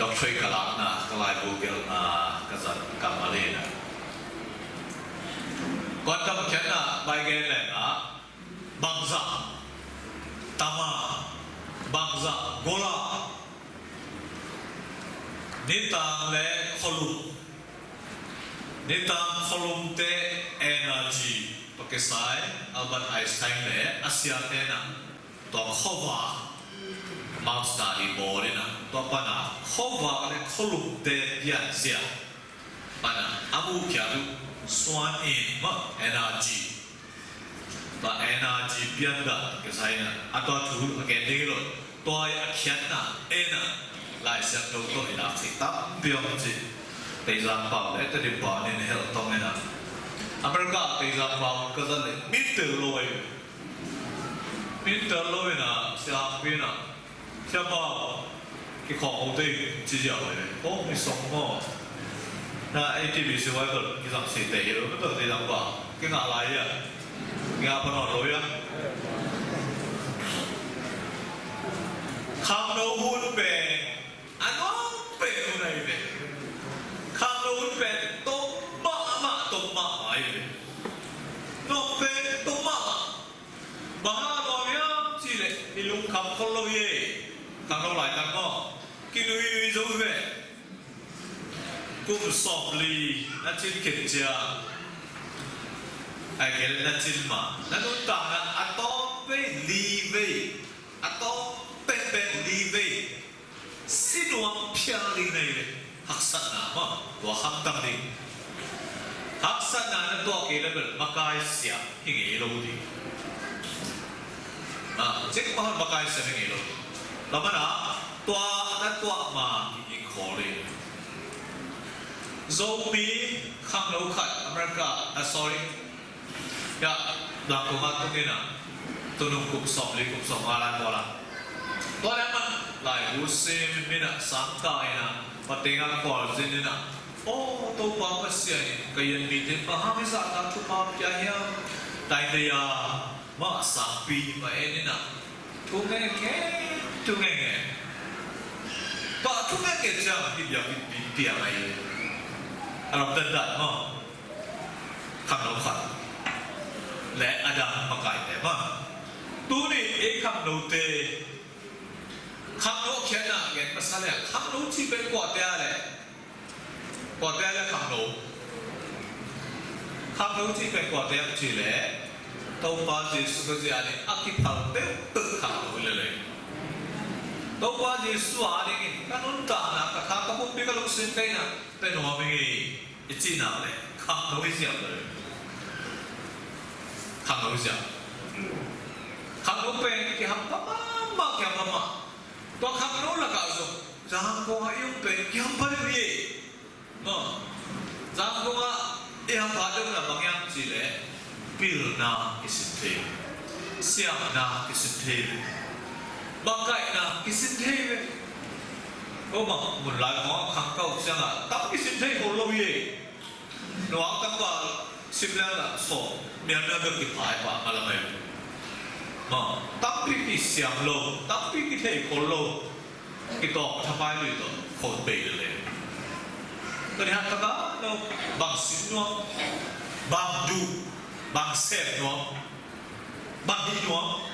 doctorate ka lakna, ka laibu gelhna ka zat kammal hi in ah. Kuantam khiatna bai gen leng ah bangzah tam a, bangzah gol a, nitang le khualum, nitang khualumte energy tawh kisai Albert Einstein le a siate in ah tua khuavak amau study bawl in ah, tua pan a khuavak le khualumte pianzia pan a a muhkhiat uh suan in mah energy, tua energy pianzia kisai in ah, a tua thu a gen ding hi lo. Tua a khiatna in ah Lai Siangtho tawh i lak theih tampi om ci. Teizang pau le Tedim pau in hel tong in ah, America Teizang pau ka zat leh min tel lo ahi. Min tel lo in ah, Sia Hang Pi in ah, "Sia Pau, kikhawng ho teh," ci ziau ahi ve. "Ko mi song maw? Na A T B C Y bel kizang si teh hi lo, ka tawh Teizang pau kingah lai ia, kingah pan nawn lo ia." Khangno hun pen a nuam pen hun ahi ve. Khangno hun pen tom mahmah, tom mahmah ahi ve. Nuam pen tom mahmah. Bang hang a nuam hiam cih leh i lungkham khol lo hi. Khangno laitak maw kinuinui zo hi ve. Kum sawmli na cin khin ciang, ahih kei leh na cin mah, na nuntakna a tawm vei li vei, a tawm penpen li vei si nuam phial ding na hi leh, haksatna mah tua hamtang ding. Haksatna na tuah kei leh bel makai siam hi ngei lo ding. Ah, cik mah makai siam hi ngei lo ding. Tua manin ah tua na tuah ma kik khawl ding. Zomi khangno khat America, ah, sorry, ya, Bangkok ah tung in ah, tunung kum sawmli kum sawmnga lai pawl ah, tua leh amah laibu sim in ah, sangkah in ah, pateng ah khualzin in ah, "Aw, Topa Pasian in ka inn mite bang hang hi zahtak thupha pia hiam? Tainei a mah sangpi mah en in ah, thu ngen ngen, thu ngen ngen." Tua thu ngen ngen ciang hih biakinn piang ahi. A lamdang dan maw? Khangno khat le a dang makaite mah. Tuni ei khangnote, khangno khiatna gen masa leh, khangno cih pen kuate a leh, kuate a leh khangno? Khangno cih pen kuate a cih leh Topa Jesu Khazih a ding a kiphal peuhpeuh khangno hi lel hi. Topa Jesu a dingin ka nuntakna, ka tha, ka pumpi, ka lungsim, ka inn ah pia nuam ing ei. I Cihna le khangno hi ziam lo. Khangno hi ziam. Khangno pen kihampa mahmah, kihampa mahmah. Tua khangno lakah zong Zangkong ah i om pen kihampa deuh hi. Maw, Zangkong ah i hampa deuhna bang hiam cih leh pilna kisin thei, siamna kisin thei, makaihna kisin thei ve. Ko bang mun lai mawh khangno ciangah tam kisin thei khol lo hi. Nuang tangval sim lian lah sawm mian mian bek kiphai pah a lamai. Maw, tampi kisiam lo, tampi kithei khol lo. Kitawng thapai lui tawh khol pei lel. Tua ni hang taka no bang sim nuam, bang duh, bang sem nuam, bang hih nuam,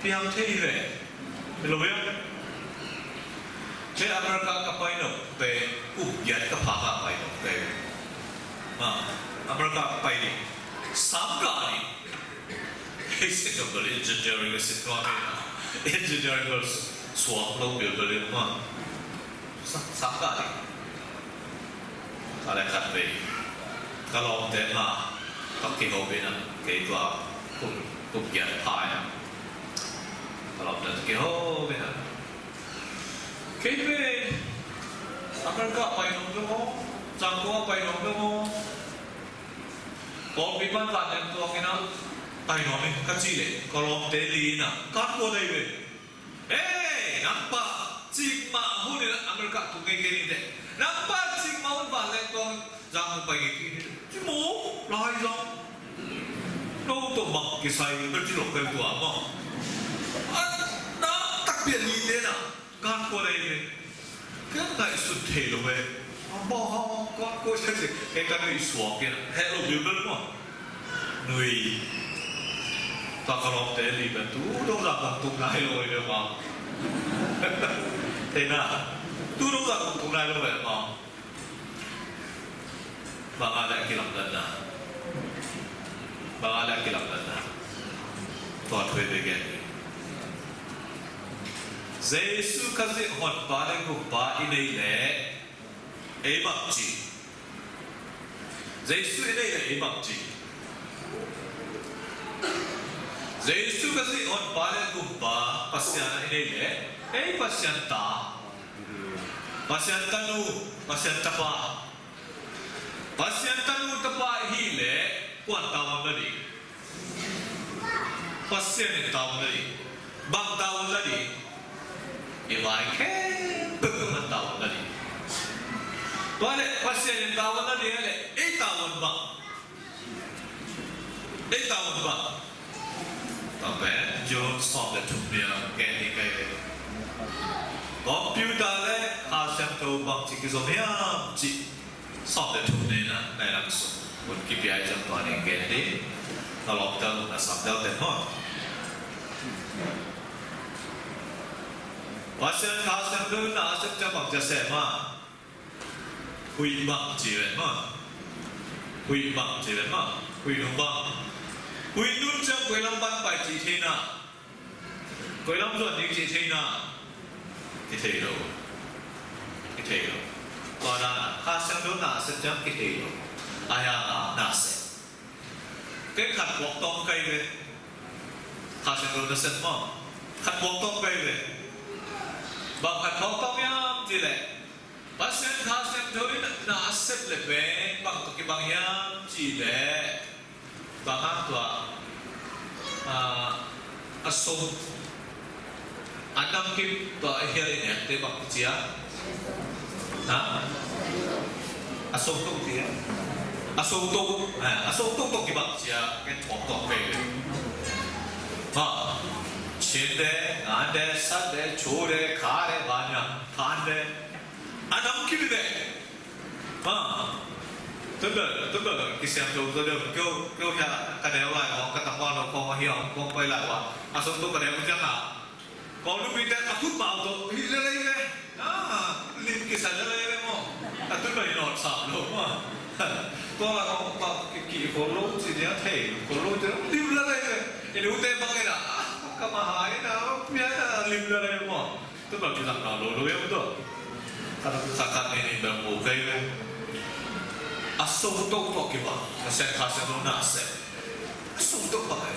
piang thei hi ve. Hi lo ve. Kei America ka pai nop pen kum giat ka phak a pai nop pen. Ah, America ka pai ni. Sam ka ni. Hei, Singapore engineering ka sin nuam hi na. Engineering bel suak lo bilbel hi maw. Sa-, sam ka ni. Ka le khat vei ka lawmte nga ka kiho ve na, kei tua kum, kum giat phai a ka lawmte kiho ve na. Kei pen America pai nuam ve maw, Zangkong pai nuam ve maw. Kawlpi pan vanleng tuang in a pai nuam in ka cih leh ka lawmte li in a kan kua dai ve. Ei, nang pa cikmah hun in America tung ngei kei ni teh. Nang pa cikmah hun vanleng tuang Zangkong pai ngei kei ni teh. Ci maw, lai zang. No tawh bang kisai bel ci lo kei tua maw. A, na takpi a ni te na. Kan kua dai ve. Kan ngaihsut thei lo ve. Bang hang kan kua dai ve. Kei ka nui suak in. Heh lo bilbel maw. Nui. Tua ka lawmte li pen tu dong zah kong tung nai lo ve maw. Thei na. Tu dong zah kong tung nai lo ve maw. Bang a leh a kilamdanna. Bang a leh a kilamdanna. Tua thu i gen. Jesu Khazih honpa le gumpa i neih leh ei bang ci. Jesu i neih leh ei bang ci. Jesu Khazih honpa le gumpa Pasian i neih leh ei Pasian ta, Pasian tanu, Pasian tapa. Pasian tanu tapa i hih leh kuan tavuan la ding. Pasian in tavuan la ding. Bang tavuan la ding? I vai khempeuh tungah tavuan la ding. Tua leh Pasian in tavuan la ding leh ei tavuan bang? Ei tavuan bang? Tua pen John sawm le thum ni a gen ding ka hi ve. Computer le Kha Siangtho bang ci kizom hiam cih sawm le thum ni na nai lang sung. Hun kipia i ciang tua ni gen ding. Na lawmte na samtel te maw. Pasian Kha Siangtho na a sem ciang bang ci a sem a. Huih bang ci ven maw. Huih bang ci ven maw. Huih nung bang. Huih nung ciang koi lam pan pai ci thei na. Koi lam zuan ding ci thei na. Kithei lo. Kithei lo. Tua na na. Kha Siangtho na a sem ciang kithei lo. Ahi hang a na sem. Kei khat puak tawm kai ve. Kha Siangtho na sem maw. Khat puak tawm kai ve. Bang khat puak tawm hiam cih leh. Pasian Kha Siangtho in na a sep le pen bang tawh kibang hiam cih leh bang hang tua, ah, a song, a namkim tua a hial in hekte bang kici a? Ha? A song tung ci a? A song tung, eh, a song tung tawh kibang ci a, ken thawk tawh pe. Ha? Cin de, ngan de, sat de, cu de, kha de, banya, khan de. A namkim hi ve. Ha. Tun bel, tun bel kisiam to zaw deuh. Keu, keu hiah ka neu lai ua, ka tangval lo kong a hiah kong pai lai ua. A song to ka neu ciang a, kong lupite a khut mau to hi lel ei ve. Ha. Lim kisa lel ei ve maw. A tun bel i nawt sam lo maw. Tua la kong pa ki, ki khol lo ci nia thei, khol lo ci lim lel ei ve. I nute bang ei na, ka ma hai na, pia na lim lel ei maw. Tua bang kizang na lo lo yam tua. Khat khat khat ni ni bang mu kei ve. A Sungto tawh kibang, Pasian Kha Siangtho na sem. Sungto bang ai.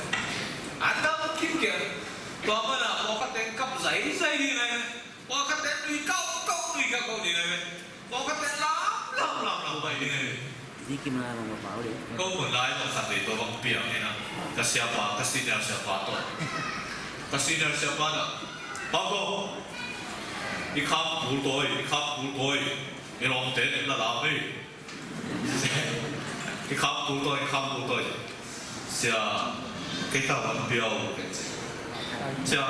A tam kim kiang. Tua mana pawlkhat teng kap zaizai ding ai. Pawlkhat teng nui kau kau, nui kau kau ding ai. Pawlkhat teng lam lam lam lam pai ding ai. Di kim na bang pau ding. Ko mun lai bang khat dei tua bang piang ina. Ka siapa, ka senior siapa tawh. Ka senior siapa na. Pau ko. I kham pul toi, i kham pul toi. I lawmte la lam ei. I kham pul toi, i kham pul toi. Sia, kei tavuan pia o. Sia,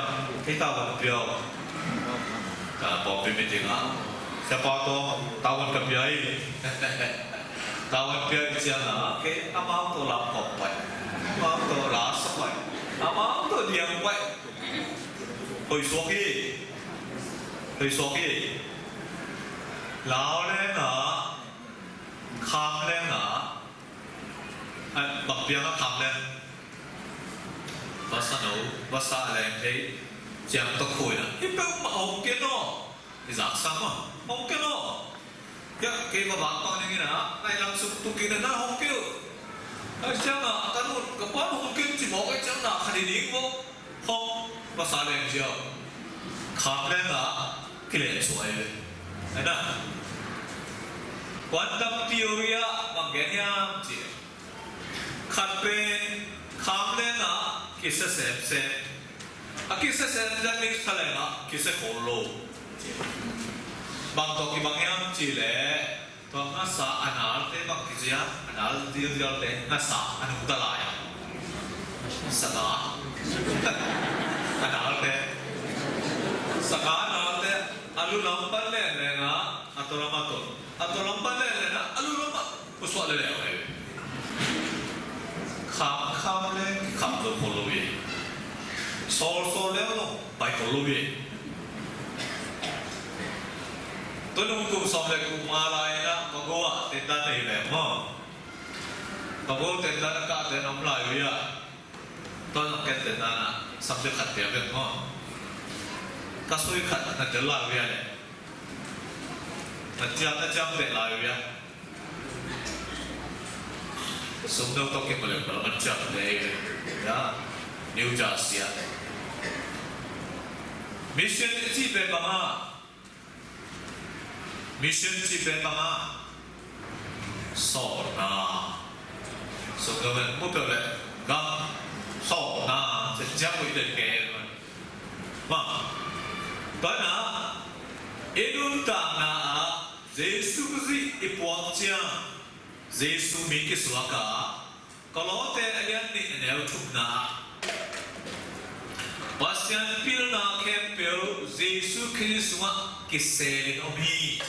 kei tavuan pia o. Ka pawlpi meeting ah. Sia pa tawh, tavuan ka pia hi. Tavuan pia hi ciang ah, kei amau tawh lam kawm pai. Amau tawh la sa pai. Amau tawh diang pai. Hoih suak hi. Hoih suak hi. Lau leng ah, kham leng ah, ai, bang piang a kham leng. Vasa no, vasa leng thei, ciang tawh khuai na. Hi peuhmah hong ken aw. Hi zak sam a, hong ken aw. Ya, kei va vak pang ning ina, nai lam suk tuk ina na hong ken. Ai ciang a, ka nu, ka pa hong ken ci mawk ai ciang na kha ding mawk. Hong, vasa leng ciang. Kham leng a, kilen suai ve. Ai na. Quantum theory ah bang gen hiam ci. Khat pen kham leng ah kisia semsem. A kisia semsem ding sa leng ah kisia khol lo. Bang tawh kibang hiam ci leh, tua ngasa a nalte bang kici hiam, a nal dildilte ngasa a nungta lai ah. Saka. A nalte. Saka a nalte a lu lam pan leng leng ah, a tawlam a tawm. A tawlam pan leng leng ah, a lu lam ah pusuak leleu hi. Kham kham leng kikham zo khol lo hi. Sawl sawl leng zong pai khol lo hi. Tua nung kum sawm le kum nga lai-in ah Pago ah tendan nei leng maw. Pago tendan a kah ten om lai uh hi a. Tua zong ken tendan ah subject khat pia bek maw. Ka sui khat na tel lai uh hi a leh. Na ciam na ciam peh lai uh hi a. Sumno tawh kimalem bala man ciam te ei ve. Ya, New Jersey ah. Mission i cih pen bang a. Mission cih pen bang a. Sawlna. Sumno men mu peuh leh gam sawlna. Ciam ciam uh i den ke. Ma. Tua na. I nuntakna ah Jesu Khazih i puak ciang, Jesu mi kisuak a, Kolose a lian nih a neu thumna ah, Pasian pilna khempeuh Jesu Khrist sungah kiselin om hi.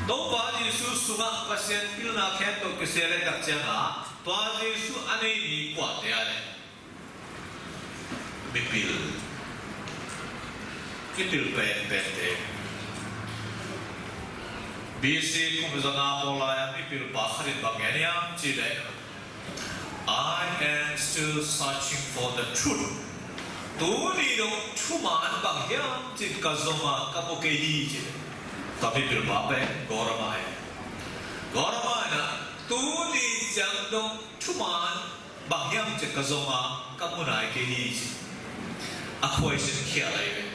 Topa Jesu sungah Pasian pilna khempeuh kiselin tak ciangah, tua Jesu a nei mi kuate a leh. Mipil. Mipil penpente. B C kum zanga pawl lai-a mipil pa khat in bang gen hiam cih leh, "I am still searching for the truth." Tuni dong thuman bang hiam cih ka zong a ka mu kei hi cih leh. Tua mipil pa pen Gorama hi. Gorama in ah tuni ciang dong thuman bang hiam cih ka zong a ka mu nai kei hi cih. A question khial ahi ve.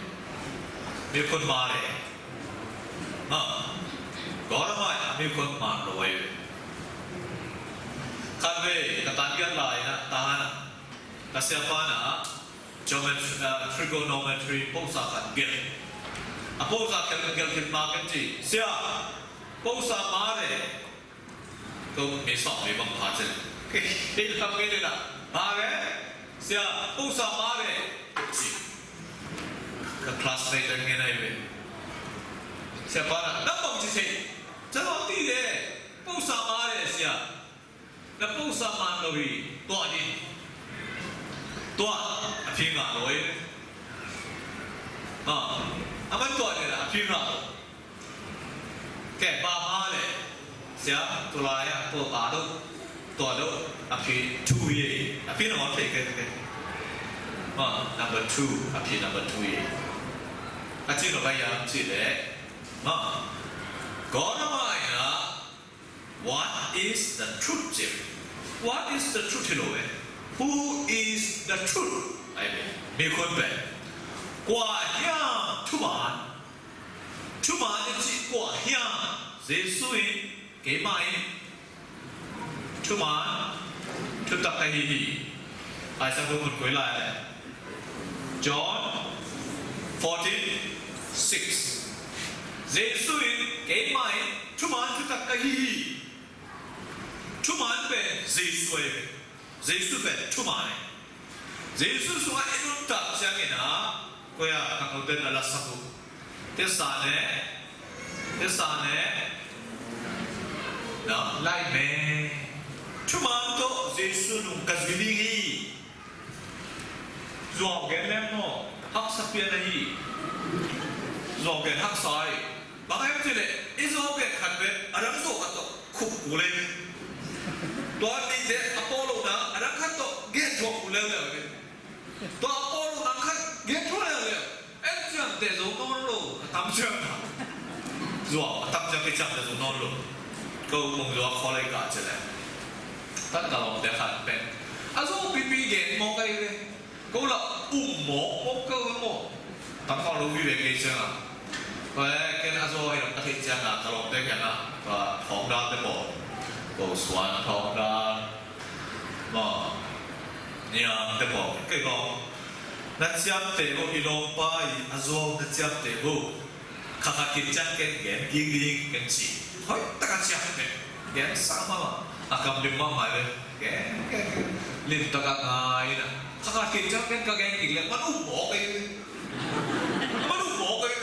Mi khut man le. Ha. Gorama a mi khut man lo ahi ve. Khat ve ka tan giat lai-in ah, tahan ah, ka siapa in ah geometry, ah, trigonometry posa khat gelh. A posa gelh gelh khit ma ken ci, "Sia, posa man le." Ko mi sawm mi bang pha cin. Kei lam kei le na. Pha le. Sia, posa man le. Ci. Ka classmate ang ngen ahi ve. Siapa na, nang bang ci thei. Ca lawm ti le. Posa man le sia. Na posa man lo hi. Tuah dih. Tuah. A phi ngah lo hi. Ha. A man tuah dih la a phi ngah lo. Kei ba ma le. Sia, tulai a, tua ba do. Tua do. A phi two ye. A phi na ma phi ke ke. Ma, number two. A phi number two ye. A ci no ba ya ci le. Ma. Ko na ma ya. What is the truth, Jerry? What is the truth hi lo e? Who is the truth? Ai ve. Mi khun pen, kua hiam thuman? Thuman i cih kua hiam? Jesu in, keimah in thuman, thutak ka hi hi. Ai sang tu mun koi lai le. John fourteen six. Jesu in, keimah in thuman, thutak ka hi hi. Thuman pen Jesu ahi ve. Jesu pen thuman ahi. Jesu sungah i nuntak ciangin ah, koi ah ka koten a la sak uh. Tesa ne, tesa ne. No, lai me. Thuman tawh Jesu nung ka zui ding hi. Zuau gen leng maw, haksa pian ahi. Zuau gen haksa ahi. Bang hiam cih leh i zuau gen khat pen a dang zuau khat tawh khup kul e. Tua nite a pawlona a dang khat tawh gen thuak kul leuleu e. Tua a pawlona khat gen thuak leuleu. En ciamteh zo nawn lo, a tam ciang a. Zuau a tam ciang kiciamteh zo nawn lo. Ko mong zuau khawl ei kah cih leh, tan ka lawmte khat pen a zuau pipi gen mawk ahi ve. Ko lah um mawk mawk ko maw. Tangkhawng lo vive kei ciangin. Ken a zaw hi lam ka theih ciangin ka lawmte kiangah, tua thawngdal te pawl, ko suan thawngdal, maw, niam te pawl, kei kong, na ciamteh uh, i lawmpa i a zaw na ciamteh uh. Kha kha kik ciang ken gen kik ding ken ci. Hoih taka ciamteh. Gen sang mahmah. A kam lim mahmah le. Gen, gen, gen. Lim taka ngai na. Kha kha kik ciang ken ka gen kik le. Man um mawk ei. Man um mawk ei.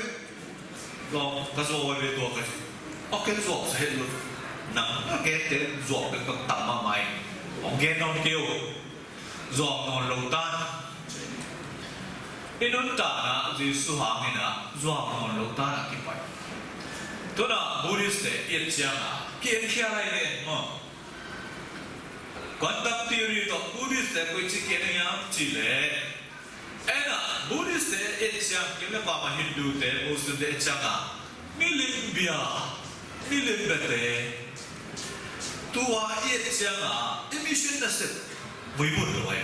Lawm, ka zuau ei ve tua ka ci. Aw ken zuau sa het lo. Nang na gen te zuau pen ka tam mahmah ei. Hong gen nawn kei uh. Zuau nawn lo tan. I nuntakna Jesu hangin ah zuau nawn lo tan a kipai. Tuna Buddhist te i et ciangin ki-en khia lai le maw. Quantum theory tawh Buddhist te koici ki-en hiam cih leh, en ah Buddhist te i et ciang, kim le pam ah Hindu te, Muslim te i et ciangin milim bia, milim biate, tua i et ciangin i mission nasep muibun lo ei.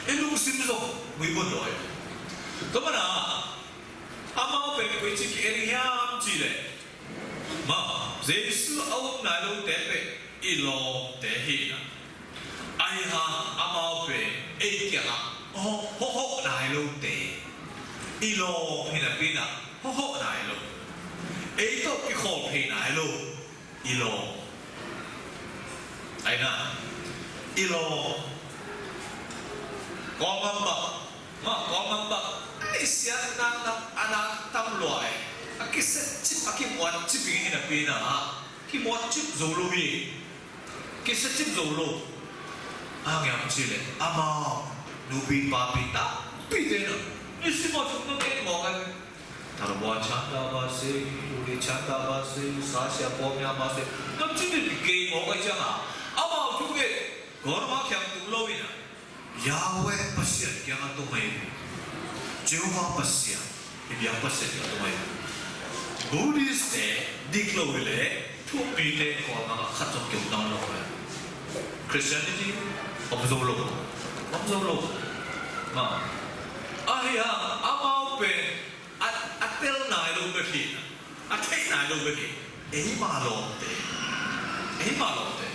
I lungsim zong muibun lo ei. Tua manin amau pen koici ki-en hiam cih leh, maw, Jesu a um nai lote pen i lawmte hi in ah. Ahi hang amau pen ei kiangah hawhhawh nai lote, i lawm hi napi in ah hawhhawh nai lo. Ei tawh kikhawl phei nai lo. I lawm. Ahi na, i lawm. Kawlgam bang, maw, kawlgam bang, ei siat nak nak a nak tam lua ei. A kisia cip, a kimuat cip hi napi in ah, kimuat cip zo lo hi. Kisia cip zo lo. Hang hiam cih leh amau nupi papi tampi te in ah, nisim a thum na ngei mawk ei. Tarbua chanda base, uli chanda base, sasia pomia base, na cip in ngei mawk ei ciangin, amau thu ngen, kawlgam ah kiang tung lo in ah, Yahweh Pasian kiangah tung ei. Jehovah Pasian, i biak Pasian kiangah tung ei. Buddhist te dik lo hi leh, thupi te kawlgam ah khat zong kium nawn lo ei. Christianity om zo lo, om zo lo. Maw. Ahi hang amau pen a, a tel nai lo bek hi, a theih nai lo bek hi. Eima lawmte, eima lawmte.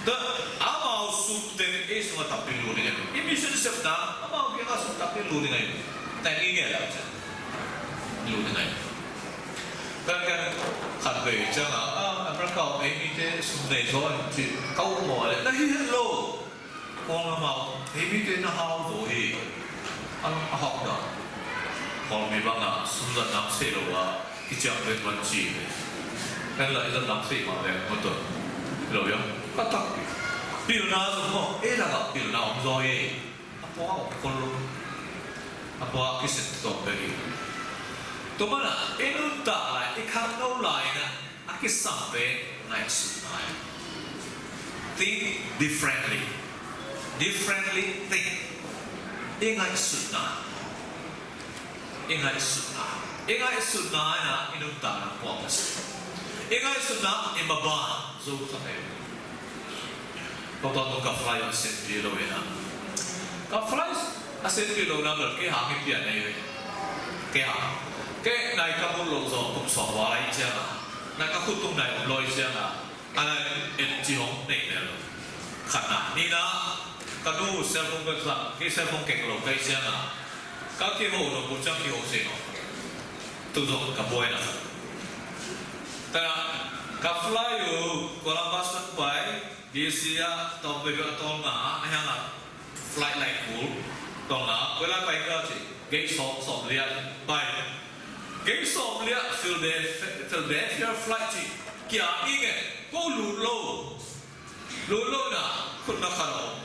Tua amau sum teng ei sungah tampi lut ding ei. I mission sepna amau kiangah sum tampi lut ding ei. Teng i ngen lam ciang lut ding ei. Kan, kan, khat vei ciangin ah, ah, America om ei mite sum nei zaw ei ci, ka um maw leh, na hi het lo. Kawlgam ah ei mite na hau zaw hi. A, a hau dah. Kawlmi bangin sum zat nak sei lo a kiciam pen van ci hi. Ken lah i zat nak sei mah veng maw tua. Lo hiam? Ka tak. Pilna zong maw, ei lakah pilna om zaw hi. A pua om khol lo. A pua kisem tawm bek hi. Tua manin ah i nuntak lai, i khangno lai in ah a kisam pen ngaihsutna hi. Think differently. Differently think. I ngaihsutna. I ngaihsutna. I ngaihsutna in ah i nuntakna puak a si. I ngaihsutna i maban. Zo sa kei. Ko tawh tung ka flight a senpi lo ina. Ka flight a senpi lo na bel kei hang i pian ei ve. Kei hang. Kei nai ka bul lo zo kum sawm val ai ciang a. Nai ka khut tung nai om lo ai ciang a. A nai et ci hong nei mel lo. Khatna. Nihna. Ka nu cellphone ka tlang. Kei cellphone keng lo kai ciang a. Ka kiho lo bul ciang kiho se lo. Tu zong ka buaina. Tana, ka fly uh, Columbus pan pai, D C ah, tawm peuhpeuh a tawlnga, a hiang a flight lai kul, tawlnga, koi lai pai ka ci, gate sawm, sawm liah, pai. Gate sawm liah, Philadelphia, Philadelphia flight ci, kia ing e, ko lut lo. Lut lo na, khut na khat om.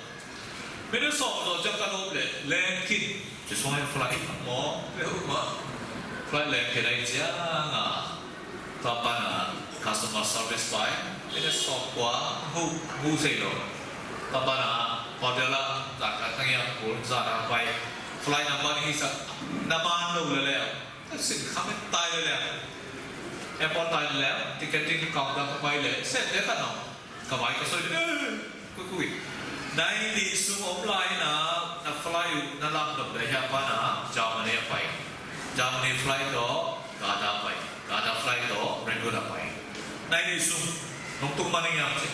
Minute sawm zaw ciang ka nop leh, leng khin. Ci suang in flight maw, leh uh mah. Flight leng khin ahih ciang a, tua pan a customer service pai. Minute sawm kua, hu, hu sei lo. Tua pan a hotel ah, zan khat ka ngiat kul, zan a pai. Flight number hi sak, na man lo leh leh. Sin kha met tai leh leh. Airport tai leh leh, ticketing counter ka pai leh, set leh khat no. Ka vai ka soi, eh, kui kui. Nai nih sung om lai na, na flight uh, na lam dop dai hia pa na, Germany a pai. Germany flight to, Gaza pai. Gaza flight to, Rangoon a pai. Nai nih sung, nong tung man ing hiam ci.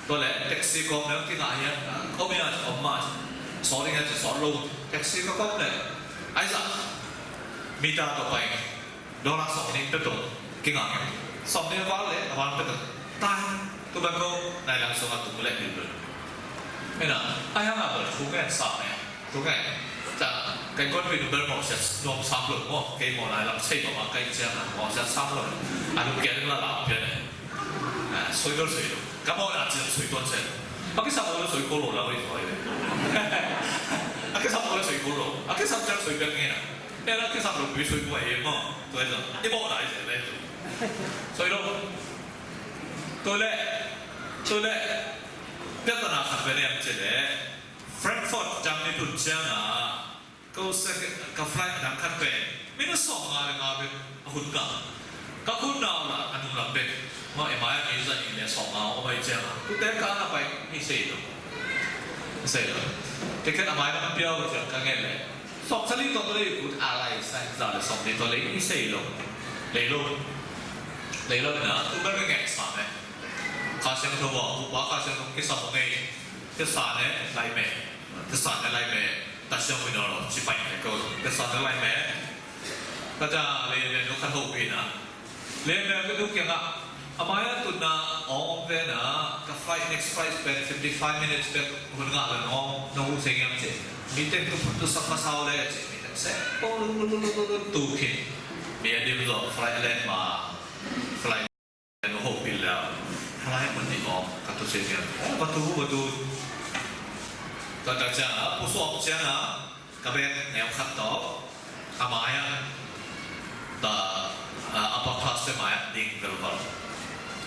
Tua leh, taxi kawm leh, kingah hiam, om hiam ci, om mah ci. Sawt ing hiam ci, sawt lo. Taxi ka kawm leh, ai zah. Meter to pai. Dollar sawmnih peuh tawh kingah ngen. Sawmnih a val leh, a val peuh tawh. Tai, tu bang ko, nai lam sung a tung leh bil bel. Ina, a hiang a bel thu ngen sam e. Thu ngen. Ta, kai kon bil bel mawh siat nuam sam lo maw, kei maw nai lam sei maw, kai ciang a mawh siat sam lo. A lu kia ding la lam pia ne. A, soi dol soi lo. Ka mawh na ciang soi tuan sei. A kisam lo soi ko lo la, oi, oi. A kisam lo soi ko lo. A kisam ciang soi bek ngen a. E la kisam lo pi soi ko e maw. Tua e zong. I mawh na i se le. Soi lo. Tua leh. Tua leh. Piatana khat ve ne am ci leh. Frankfurt Germany tun ciang a. Ko se ka flight dang khat pen. Minute sawm nga le nga bek a hun ngah. Ka khut na uh la a nung lam bek. Maw e mai a mi zan in le sawm nga om ai ciang a. Tute ka na pai mi sei lo. Sei lo. Ticket a mai lam pia uh ciang ka ngen le. Sawm sali tawh lei kut a lai sai za le sawm li tawh lei mi sei lo. Lei lo. Lei lo na tu bek ngen sa me. Kha Siangtho a, upa Kha Siangtho kisam ngei. Kisa ne lai me. Kisa ne lai me. Ta siang wi no lo, ci pai ne ko. Kisa ne lai me. Ka ja le me no kha tho pi na. Le me ka du kiang a. A mai a tun na ong ve na. Ka flight, next flight pen fifty five minutes pen hun nga le ong. No hu se ngiam ci. Mi teng tu tu sa ka sau le ci. Mi teng se. Tu tu tu tu tu tu tu kin. Mi a dim zo flight le ma. Flight. Hopih le a, halai mun nih aw, ka tu sia sia. Ka tu, ka tu. Ka ta cia a, pu suak cia a, ka bek neu khat tawh. A mai a, ta, a, upper class te mai a ding velval.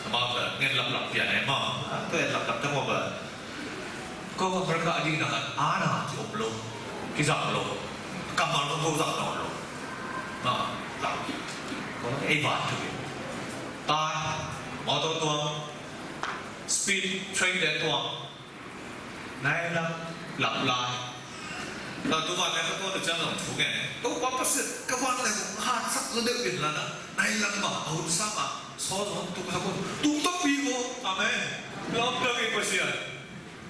A mai a ngen laplap pian e ma, a tu e laplap te maw bel. Ko America a ding na khat ana ci om lo, kizang lo, kammal ko ko zang nawn lo. Na, zang. Ko ei van tu. Tai, motor tuang, speed, train te tuang. Nai lap, lap lai. Na tu van ne ka tuang de ciang zong thu ngen. Topa Pasian, ka van ne ha sak lo deuh bin la na. Nai lap ma, a hun sa ma, so zong tu ka ko. Tu to pi ko. Amen. Lap lap i Pasian.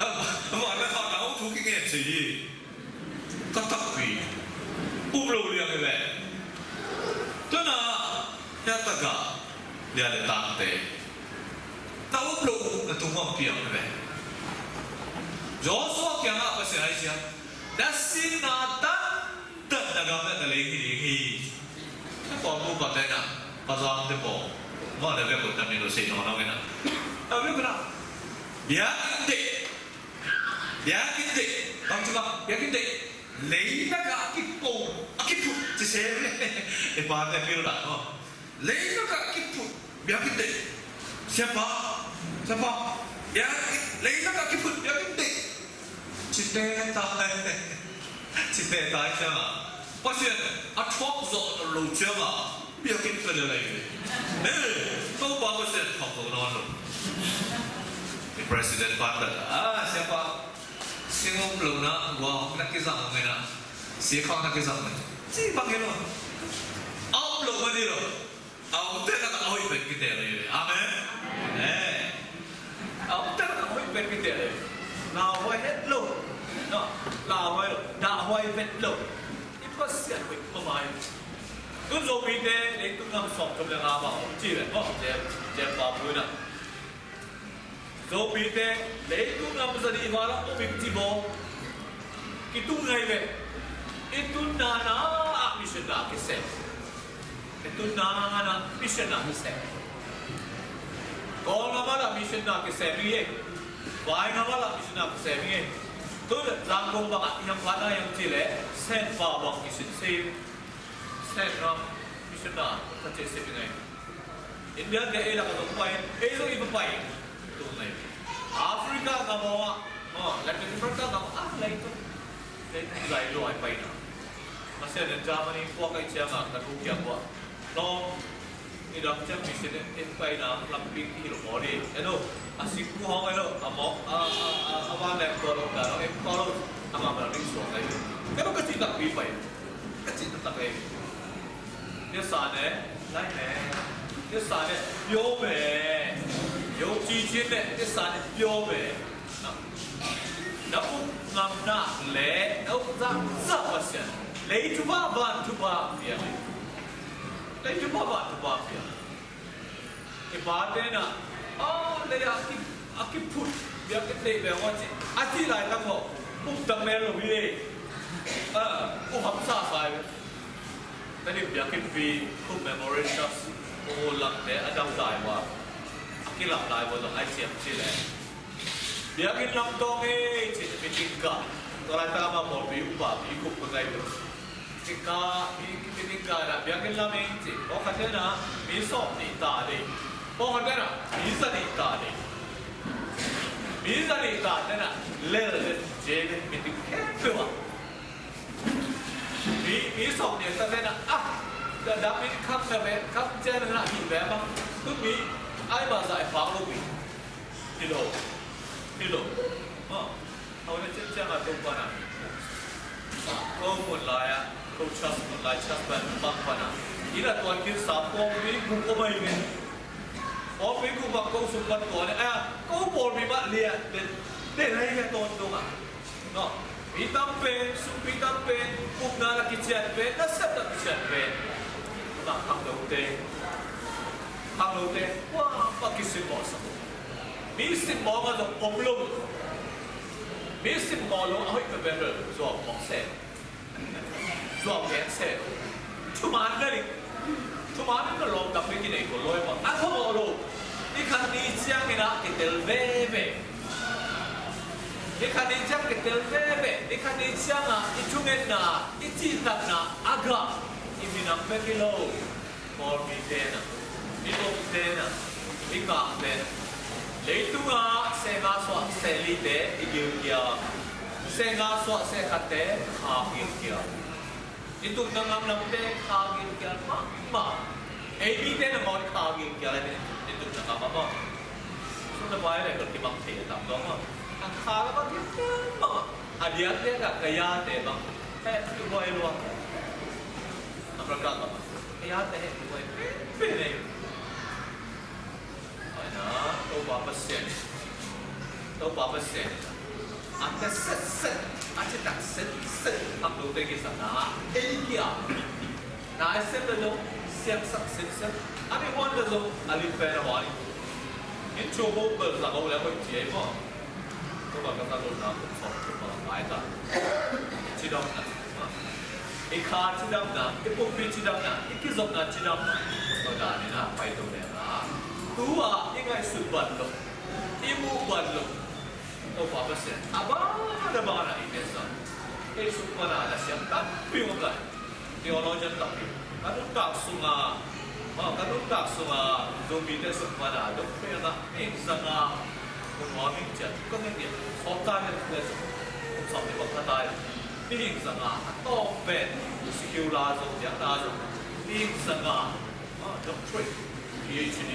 Amah na khat na hong thu kingen ci hi. Ka takpi. Um lo liang hi leh. Tuna, hia taka, lia le tangte. Na um lo na tung hong piang hi leh. Joshua kiangah Pasian a hi cia. Na sin na tan Dan na gam na na lei hi ding hi. Na pawng bu pa te na, pa zam te pawng. Mawh na vek ut na mi lo sei nawn lo hi na. Na vek ut na. Biakinn deih. Biakinn deih. Bang ci bang, biakinn deih. Lei lakah a kipo, a kiphut ci se. E pa te pil dah maw. Lei lakah kiphut biakinn deih. Siapa, siapa, biakinn, lei lakah kiphut biakinn deih. Cite tai, cite tai ciangah Pasian a thuak zawh lo ciangah biakinn pia lel lai ve. He, Topa Pasian thuak zo nawn lo. President pan ta ta, ah, siapa, singum lo na, wa na kizang ngai na, sikhang na kizang ngai. Si bang hi lo. A om lo mah ding lo. A omte lakah a hoih pen kitel hi ve. Amen. Eh. A omte lakah a hoih pen kitel hi. Lauhuai het lo. No. Lauhuai lo. Dahhuai het lo. I Pasian hoih mahmah hi. Tun Zomite leitung gam sawmthum le nga bang om ci ve. Oh, Jem, Jem Papu na. Zomite leitung gam zanih val ah om ing ci baw. Kitung ngai ve. I tunna na ah mission na kisem. I tunna na mission na kisem. Kawl gam ah mission na kisem hi. Vai gam ah mission na kisem hi. Tun Zangkong bang ah i hiam phat na hiam ci leh Senpa bang kisin si. Sen na mission na ka ci si ngai. India te ei lakah zong pai, ei zong i va pai. Tung ngai. Africa gam ah, oh, Latin America gam ah, leitung. Leitung zai luai pai na. Masian in Germany puak ai ciang a, ka nu kiang ua. No, i dam ciang mission in pai na, lampi i hi lo maw ni. Eno, a singkung hong eno, a mawk, a, a, a, a van lem tua lo ka lo, em tua lo, a ma ma ring suak ai. Ka lo ka ci takpi pai. Ka ci taktak ai. Tia sa ne, lai ne. Tia sa ne, pio me. Pio ci ci ne, tia sa ne, pio me. Na, na uk ngam na le, na uk za, za Pasian. Lei thupha, van thupha, pia. Lei thupha, van thupha, pia. I pate na, ah, lei a ki, a kiphut, biakinn lei ve ua ci. A ci laitak maw, uk tak mel lo hi. Ah, uk hamsa sai. Tadin biakinnpi, uk Memorial Church, uk langte a dam lai ua. A kilam lai ua zong ai ciam ci le. Biakinn lam tawng e ci, meeting kah. Tua laitak a ma pawlpi upa pi khup ka ngai tu. Kika, mi, meeting kah na biakinn lam e ci. Pawlkhat te na mi sawm nih ta dei. Pawlkhat te na mi za nih ta dei. Mi za nih ta te na lel le je le meeting khempeuh ah. Mi, mi sawm nih ta te na ah, da, da mi kham na ve, kham cian na hi ve ma. Tu mi ai ma za e pang lo mi. Hi lo. Hi lo. Ma. Hau na cian cian a Topa na. Ko mun lai a, ko church mun lai, church ban bang pa na. Ina tuan kin sa pawlpi guk ko mai ne. Pawlpi guk bang ko sung ban tuan ne. Aya, ko pawlpi bang lia. Den, den lai lia tuan tung a. No. Mi tam pen, sungpi tam pen, upna na kician pen, na sep na kician pen. Na khang lo te. Khang lo te. Wa, pa kisin mo sa. Mi simmawh a zong om lo. Mi simmawh lo a hoih peuhpeuh zuak mawk se. Zuak gen se. Thuman na ding. Thuman in na lawm tampi kinei ko lawi mawk. A thaw lo. Ni khat ni ciangin ah kitel veve. Ni khat ni ciang kitel veve. Ni khat ni ciangah i thungetna, i cihtakna a gah i minam bek hi lo. Kawlmite na, i Lomte na, i Kangte na. Leitungah seh nga suah seh lite i gilkial. Seh nga suah seh khatte kha gilkial. I tutna ngam lamte kha gilkial mahmah. Ei mite na maw i kha gilkial a i tutna ngam a maw. Sum na pai le khat kibang thei a tam dong maw. A kha lam a gilkial mahmah. A diakdiak ah ka yate bang. Heh, i buai lua. America ka bang. Ka yate heh, i buai. Pen, pen ei. Ai na, Topa Pasian. Topa Pasian. A ka set set. A ci tak set set. Am lo te ki sa na. Ei kia. Na ai set lo. Siam sak set set. A ni huan da zo. A li pen a huan. In chu bo bel sa ko le ko ci ai mo. Ko ba ka sa lo na ko so ko ba ai ta. Cidamna. I kha cidamna, i pumpi cidamna, i kizopna cidamna. Ko da ni na pai to le na. Tua i ngaihsut ban lo. I muh ban lo. Topa Pasian a ban a ban a i mesa. Ei suk ban a na siam tampi om lai. Theologian tampi. Ka nuntak sunga, ah, ka nuntak sunga Zomite suk ban a dong pena mihing zanga hun hua mihing ciat ka ngen dia. Sawt ta le le suk. Kum sam ni bang ka tai. Mihing zanga a tawng pen secular zong diak ta zong. Mihing zanga, ah, doctorate, P H D,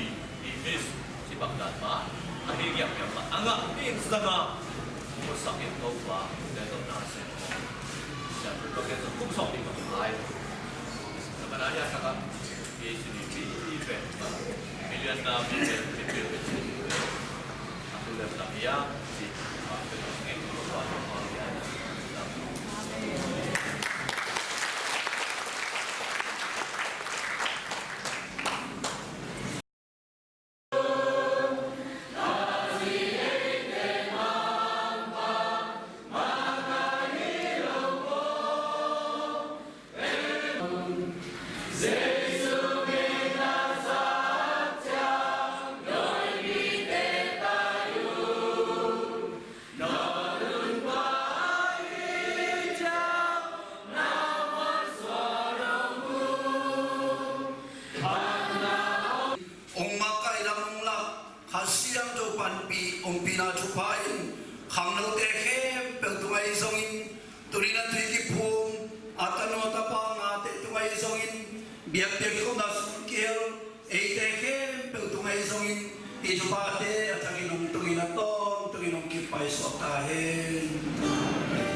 English, ci bang dan ma. Ahi giam giam mah a ngah ding zanga musak in Topa te tawh na sem. Sian kum sawm ding mah lai. Zamaria taka Pi sini pi pen milian na pi pen pi pen pi pen a pen pen a pen pen Hong makaih lam hong lak Kha Siangtho panpih ompihna thupha in khangnote khempeuh tungah ahi zongin, tuni-in a tui kiphum a tanu a tapa ngate tungah ahi zongin, biakpiak kikhopna sung kihel eite khempeuh tungah ahi zongin, hih thuphate a thakin hong tungin a tawntungin hong kipaisuak ta hen. Amen.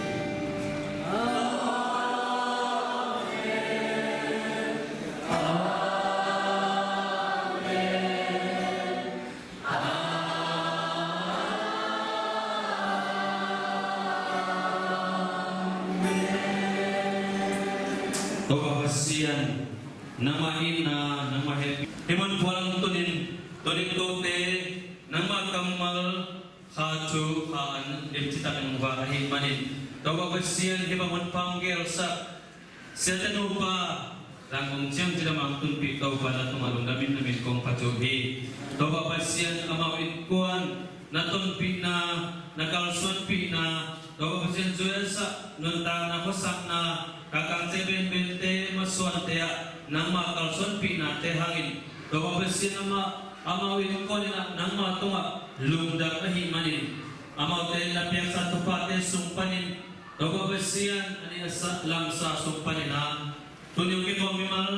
Topa Pasian, nangmah itna, nangmah hehpihna, hih mun phualam tunin, tunin kote, nangmah kammal, kha thu, kha an, limci takin hong vak ahih manin, Topa Pasian, hih bang hun pha hong gelsak Siate nupa, Zangkong ciang cidam a hong tunpih Topa na tungah lungdam in na min kong phat uh hi. Topa Pasian, amau innkuan na tonpihna, na kalsuanpihna, Topa Pasian, zuiasah, nuntakna, khuasakna, kakangte benbente, masuante ah nangmah kalsuanpihnate hangin, Topa Pasian, amah, amau innkuan in ah nangmah tungah lungdam ahih manin, amaute na piaksa thuphate sung panin, Topa Pasian, a neih a sa, lamsa sung panin ah, tuni-in hong kikhawm mimal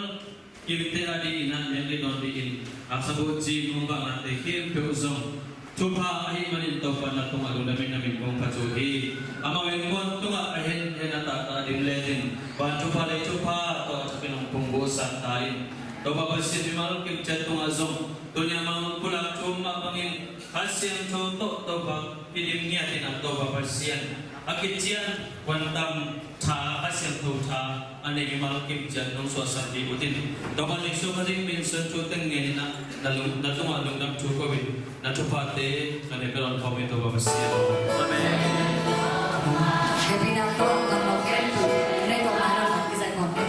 kimte a dingin ah, nek ding dawn dingin, a sabuh ci hong vak nate khempeuh zong thupha ahih manin Topa na tungah lungdam in na min kong phat uh hi. Amau innkuan tungah a henhen a taktak a dim letin, van thupha lei thupha tawh a thakin hong pungbuhsak ta in. Topa Pasian, mimal kimciat tungah zong tuni-in amau pulak thu mah bangin Kha Siangtho tawh Topa kidim ngiat in ah, Topa Pasian, a kician kuantam tha, Kha Siangtho tha a nei mimal kimciat nong suahsak ding uh in, Topa Jesu Khazih min suang thu teng ngen in ah, na lung, na tungah lungdam thu ko in, na thuphate na nei ka lawm khawm hi, Topa Pasian. Amen. Hehpihna tawh gamlo khempeuh nei tawh lai lo, kizai khawm hi.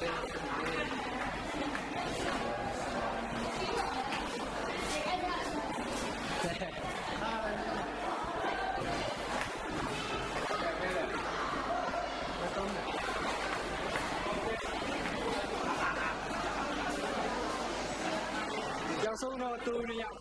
Yang sung no tu ni yang.